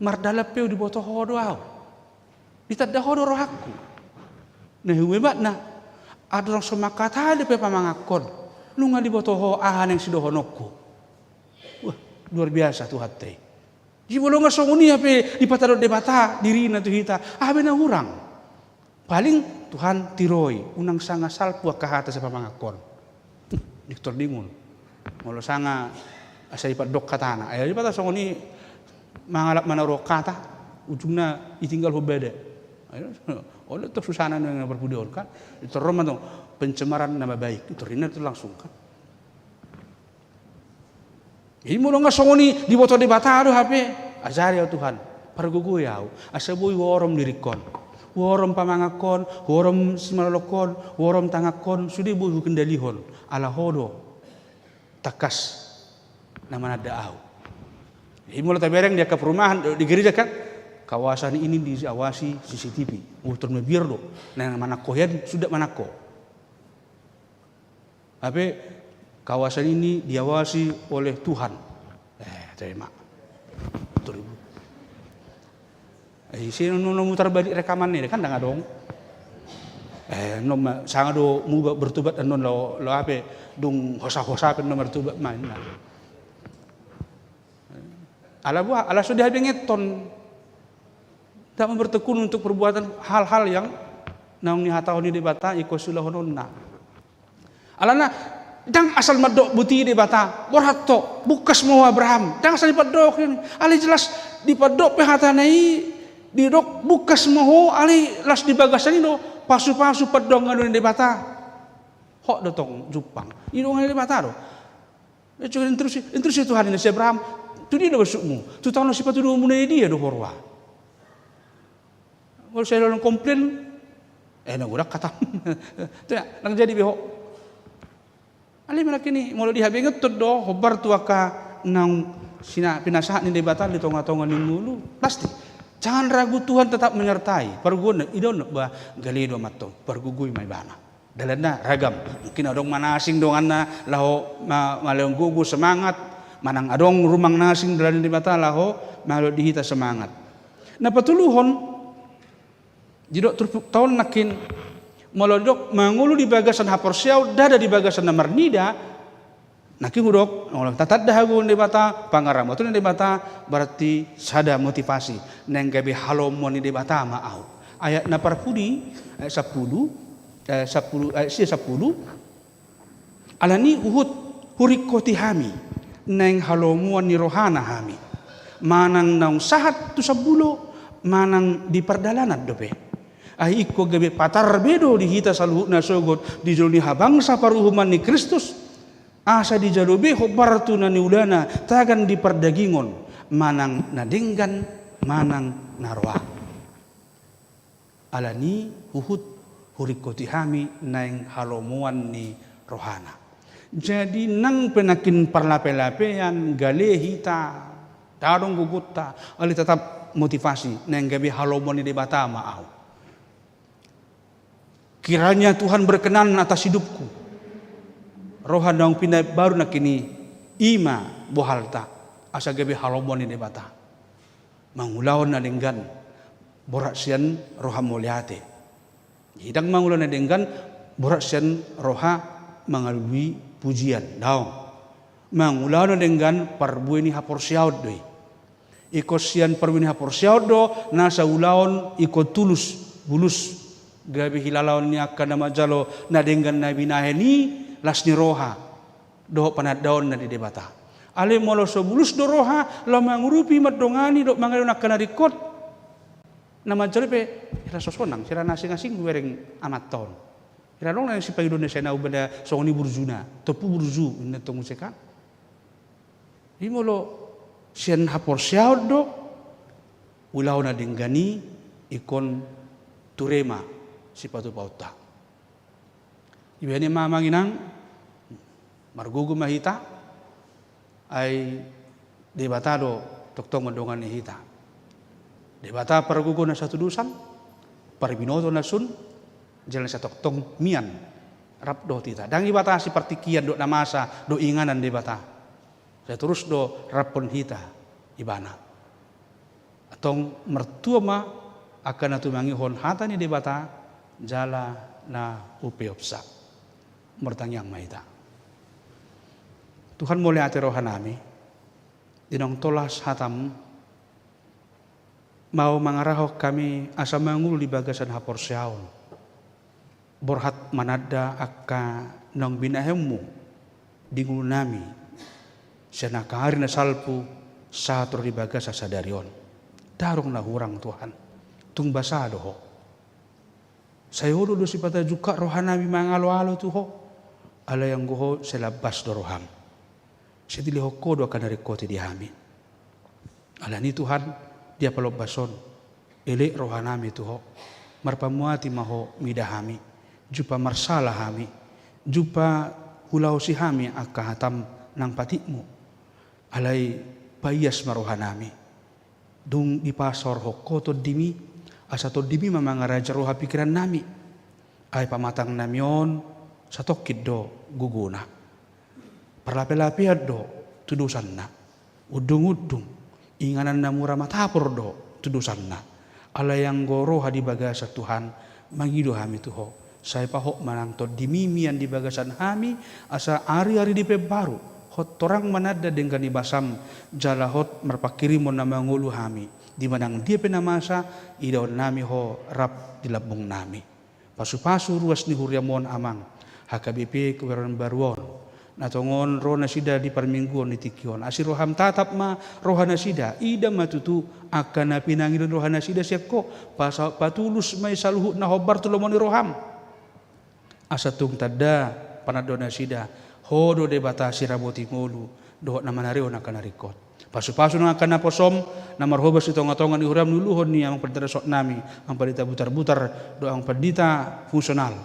Mardalan pe diboto Ho do ahu. Ditanda Ho do rohangku. Na humebatna, adong so mangkatai dope pamangankon, nunga diboto Ho aha naeng sidohononku. Wah, luar biasa Tuhanta i. Jadi molo nga songon i hape dipatadok Debata dirina tu hita, aha be na hurang? Paling Tuhan tiroi, unang sanga salpu angka hata sian pamangankon. Diktor dingun. Molo sanga asa dipatadok hatana. Ai Debata songon i mangalap manaruhon hata, ujungna ditinggalhon bada. Ai, olo tong susana na parpudi on kan. Diktor ro ma tong pencemaran nama baik. Diktor ninna tong langsung kan. Jadi molo nga songon i diboto Debata do hape, ajari ahu Tuhan, pargogoi ahu, asa boi huorom diringkon, huorom pamangankon, huorom simalolongkon, huorom tangankon, sude boi hukendalihon, ala Ho do tangkas na mananda ahu. Jadi molo tabereng di angka perumahan, di gereja kan, kawasan ini diawasi C C T V, utor mabiar do, na manangko hian suda manangko. Hape kawasan ini diawasi oleh Tuhan. Eh, terima. Betul, Ibu. Eh, ise non mutar balik rekaman ni kan ndang adong. Eh, non ma, sanga do muba bertobat non laho, laho hape dung hosa-hosa pe non bertobat main. Ala boha, ala so dihabengeton. Tidak mau bertekun untuk perbuatan hal-hal yang naung dihatahon ni Debata ingkon siulahononna. Alana, ndang asal mandok boti Debata, borhat ho, bungkas ma ho Abraham, ndang asal dipandok i, alai jelas dipandok pe hatana i, didok bungkas ma ho, alai las di bagasan i do, pasu-pasu pandonganon ni Debata. Hot do tong jumpang, i dongan ni Debata do. Instruksi, instruksi Tuhan i na si Abraham, tu dia do masukmu, tu tano sipatuduhonmuna i dia do ho roha. Molo sai laho komplain, eh, na godang kata. Tidak, ndang jadi be ho. Alai manang i, molo dihabengeton do hombar tu angka naung sina, pinasahat ni Debata di tonga-tonga ni ngolu, pasti. Jangan ragu, Tuhan tetap menyertai. Pargogoi, idaon ba gale do mantong, pargogoi ma ibana. Dalanna ragam. Mungkin adong manasing donganna laho ma-, malean gogo semangat, manang adong rumang na asing dalan ni Debata laho malean di hita semangat. Na patoluhon, didok turpukta on nangkin, molo didok mangolu di bagasan haporseaon, ndada di bagasan na marnida, nangkin hudok, molo tatanda hagogoon ni Debata, pangaramotion ni Debata, berarti sada motivasi, naeng gabe halomoan ni Debata ma ahu. Ayat na parpudi, ayat sampulu, eh, sampulu, ayat sia sampulu, Alani huhut huringkoti hami, naeng halomoan ni rohana hami. Manang naung sahat tu sambulo, manang di pardalanan dope. Ai ingkon gabe patar be do di hita saluhutna sogot di jolo ni habangsa paruhuman ni Kristus, asa dijalo be hombar tu na niulana tagan di pardagingon, manang na denggan, manang na roa. Alani huhut huringkoti hami naeng halomoan ni rohana. Jadi nang pe nangkin parlape-lapean, gale hita, ndang adong gogonta, alai tetap motivasi, naeng gabe halomoan ni Debata ma ahu. Kiranya Tuhan berkenan atas hidupku. Roha naung pinabaru nangkin i, i ma bohalta, asa gabe halomoan ni Debata. Mangulahon na denggan, borhat sian roha mauliate. Jadi ndang mangulahon na denggan, borhat sian roha mangalului pujian, daong. Mangulahon na denggan, parbue ni haporseaon do i. Ingkon sian parbue ni haporseaon do, nasa ulaon ingkon tulus, bulus. Gabe hilalaon ni angka na manjalo na denggan na binahen i las ni roha dohot panandaonna di Debata. Alai molo so bulus do roha laho mangurupi, mandongani dohot mangalehon angka na ringkot, na manjalo i pe hira so sonang, hira na asing-asing hubereng amanta on. Hira adong na sipangidoan na sai na umbahen songon i burjuna, tompu burju inna tong muse kan. Jadi molo sian haporseaon do, ulaon na denggan i ingkon ture ma sipatupaonta. Dibahen i ma amang inang, margogo ma hita, ai Debata do tongtong mandongani hita. Debata pargogo na satudosan, parbinoto na sun, jala na satongtong mian rap dohot hita. Ndang dibatasi partingkian dohot na masa dohot inganan Debata. Sai torus do raphon hita Ibana. Antong martua ma angka na tumangihon hata ni Debata jala na hupeopsa. Martangiang ma hita. Tuhan, mauliate rohanami, di naung tolhas hataM, mau mangarahon hami asa mangolu di bagasan haporseaon, borhat mananda angka naung binahenMu di ngolunami sian angka ari na salpu sahat ro di bagasan sadari on. Ndang adong na hurang Tuhan, tung basa do Ho. Sai olo do sipata jungkat rohanami mangaloalo tu Ho, alai anggo Ho sai lambas do rohaM. Sai dilehon Ho do angka na ringkot i di hami. Alani Tuhan, di apala ombas on, elek rohanami tu Ho. Marpamuati ma Ho mida hami, jumpa marsala hami, jumpa hulaosi hami angka hataM nang patikMu. Alai paias ma rohanami. Dung dipasaorhon Ho TondiMi, asa TondiMi ma mangaraja roha pingkirannami. Ai pamatangnami on satongkin do gogona. Parlapelapean do tudosanna. Undungundung, inganan na mura matapor do tudosanna. Alai anggo roha di bagasan Tuhan, mangido hami tu Ho. Sai pahot ma nang TondiMi mian di bagasan hami, asa ari-ari dipaimbaru, hot torang mananda denggan ni basaM, jala hot marpanghirimon na mangolu hami, di manang dia pe na masa, idaonnami Ho rap di lambungnami. Pasupasu ruas ni huriaM on Amang, H K B P Kebayoran Baru on, na tongon ro nasida di parmingguon ni tingki on. Asi rohaM tatap ma roha nasida, ida ma tutu angka na pinangido ni roha nasida sian Ho, pasa-, patulus ma i saluhut na hombar tu lomo ni rohaM. Asa tung tanda panandaon nasida, Ho do Debata siramoti ngolu, dohot na manarehon angka na ringkot. Pasupasu nang angka naposoM, na marhobas di tongatonga ni huriaM, nuluhon ni Amang Pandita resort nami, Amang Pandita Butarbutar, dohot Amang Pandita fungsional.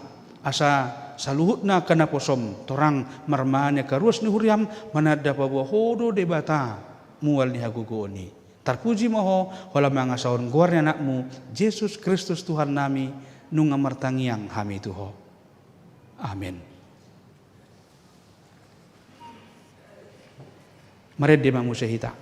Asa saluhutna angka naposoM, torang marmangan angka ruas ni huriaM, mananda paboa Ho do Debata mual ni hagogoon i. Tarpuji ma Ho, holan mangasahon goar ni AnakMu, Jesus Kristus Tuhan nami, nunga martangiang hami tu Ho. Amen. Marende ma muse hita.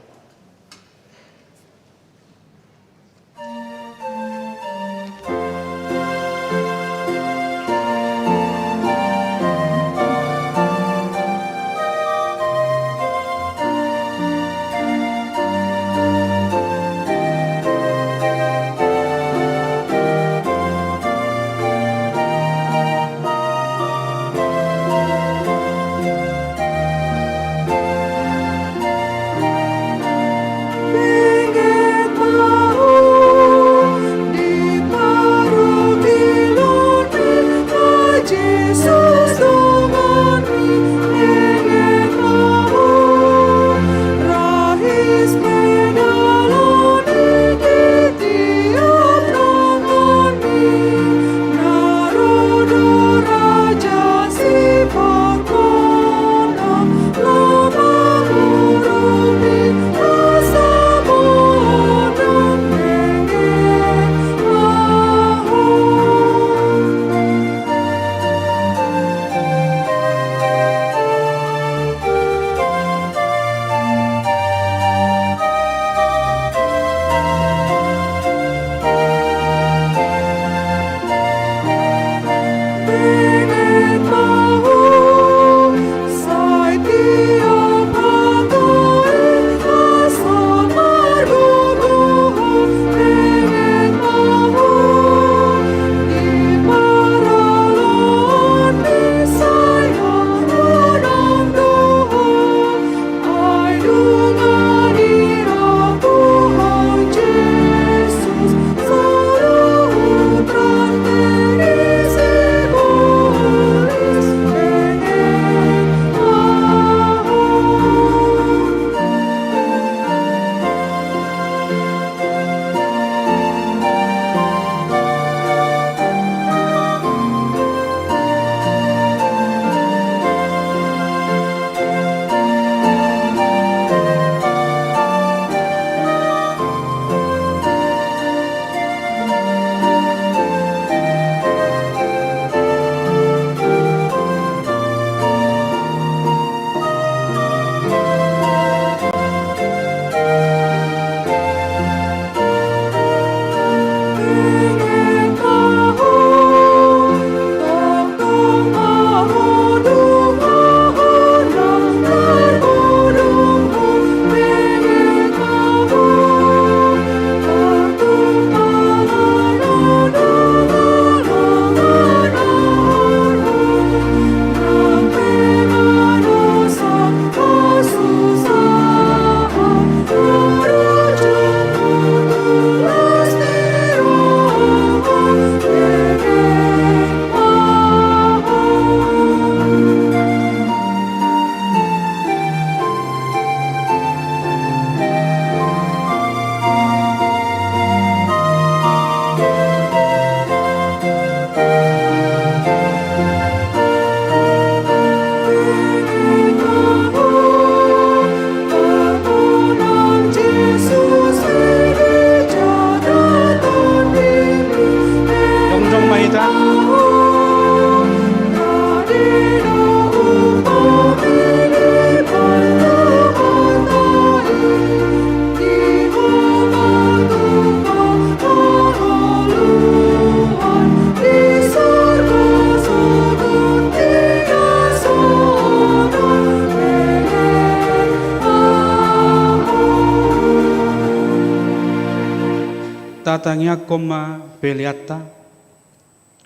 Tatangiangkon ma peleanta.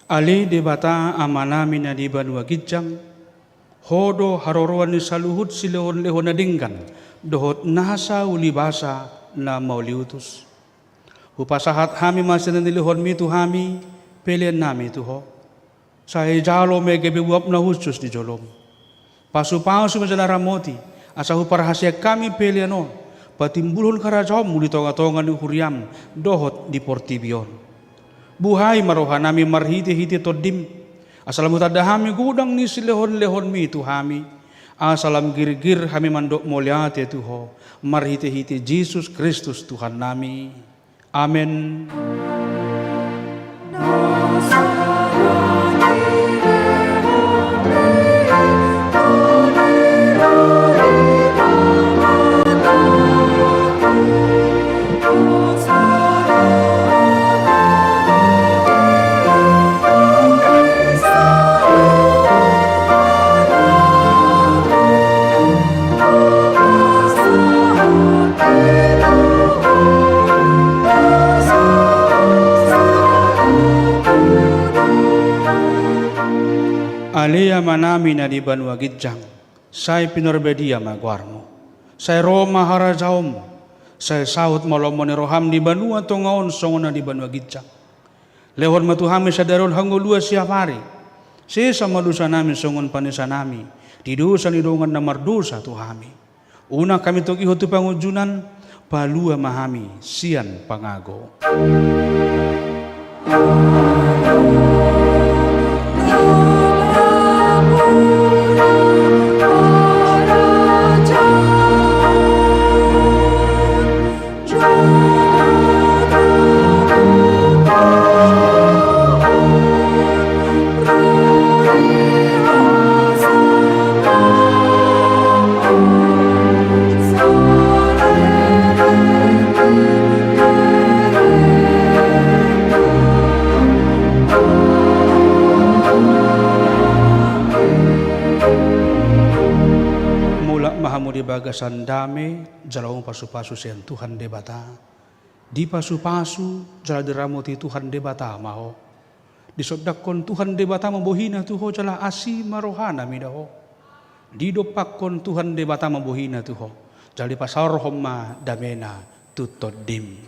Ale Debata Amanami na di banua ginjang, Ho do haroroan ni saluhut silehonlehon na denggan dohot nasa ulibasa na mauliutus. Hupasahat hami ma sian na nilehonmi tu hami peleannami tu Ho. Sai jalo ma i gabe uap na hushus di jolom. Pasupasu ma jala ramoti, asa huparhaseang hami pelean on patimbulhon harajaonmu di tongatonga ni huriam dohot di portibi on. Buhai ma rohanami marhitehite Tondim, asa lam hutanda hami godang ni silehonlehonmi tu hami, asa lam girgir hami mandok mauliate tu Ho, marhitehite Jesus Kristus Tuhannami. Amen. Ale Amanami na di banua ginjang, sai pinarbadia ma goarmu. Sai ro ma harajaonmu. Sai saut ma lomo ni roham di banua tonga on songon na di banua ginjang. Lehon ma tu hami sadari on hangoluan siapari. Sesa ma dosanami songon panesanami di dosa ni dongan na mardosa tu hami. Unang hami togihon tu pangunjunan, palua ma hami sian pangago. Mulak ma hamu di bagasan dame, jalo hamu pasupasu sian Tuhan Debata. Dipasupasu jala diramoti Tuhan Debata ma ho. Disondangkon Tuhan Debata ma bohina tu ho jala asi ma rohana mida ho. Didompakkon Tuhan Debata ma bohina tu ho jala dipasaorhon ma damena tu tondim.